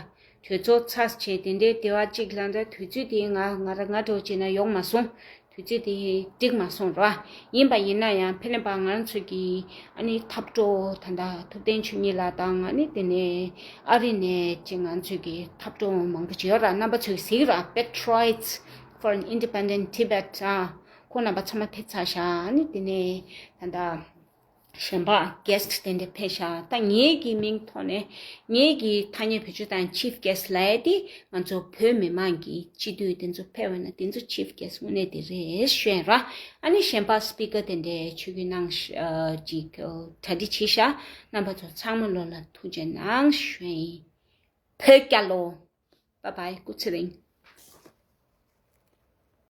གྲོས་ཚོགས་ཚར་བྱས་དེ་འདྲའི་དེ་བ་གཅིག་ལ་འདྲ། དུས་ཚོད་དེ་ང་ང་ར་ང་འདྲ་བོ་བྱས་ན་ཡོང་མ་སོང་། དུས་ཚོད་དེ་འགྲིག་མ་སོང་ར། ཡིན་པ་ཡིན་ན་ཡང་ཕེ་ལེན་པ་ང་རང་ཚོ་གི་ཨ་ནི་འཐབ་གྲོགས་ད་ལྟ་ཐུབ་བསྟན་ཆོས་ཉིད་ལགས་དང་། ཨ་ནི་དེ་ནས་ཨ་རི་ནས་ཅིག་ང་ཚོ་གི་འཐབ་གྲོགས་མང་པོ་ཅིག་ཡོད་ར། རྣམ་པ་ཚོས་གཟིགས་ར། Patriots for an Independent Tibet ཨ། ཁོང་རྣམ་པ་ཚང་མ་ཕེབས་ཚར་ཤག་ཨ་ནི་དེ་ནས་ད་ལྟ་གཞན་པ་གེ་སི་ཊི་དེ་འདྲ་ཕེབས་ཤག་ད་ངེད་ཀྱི་མིང་ཐོག་ནས་ངེད་ཀྱི་ཐ་སྙད་བེད་སྤྱོད་དང་ཆིཕ་གེ་སི་ཊི་ལབ་ཡ་དེ་ང་ཚོ་བོད་མི་མང་གི་སྤྱི་འཐུས་དེ་ཚོ་ཕེབས་པ་ན་དེ་ཚོ་ཆིཕ་གེ་སི་ཊི་དངོས་གནས་དེ་རེད་ཞུ་ཡིན་ར། ཨ་ནི་གཞན་པ་སི་པི་ཀར་དེ་འདྲ་ཆོས་སྐྱིད་གནང་ཤ་ཅིག་གྲ་སྒྲིག་བྱས་ཤག་རྣམ་པ་ཚོ་ཚང་མ་ལོ་ལ་ཐུགས་རྗེ་གནང་ཞུ་ཡིན། བོད་རྒྱལ་ལོ། Bye bye. སྐུ་ཚེ་རིང་།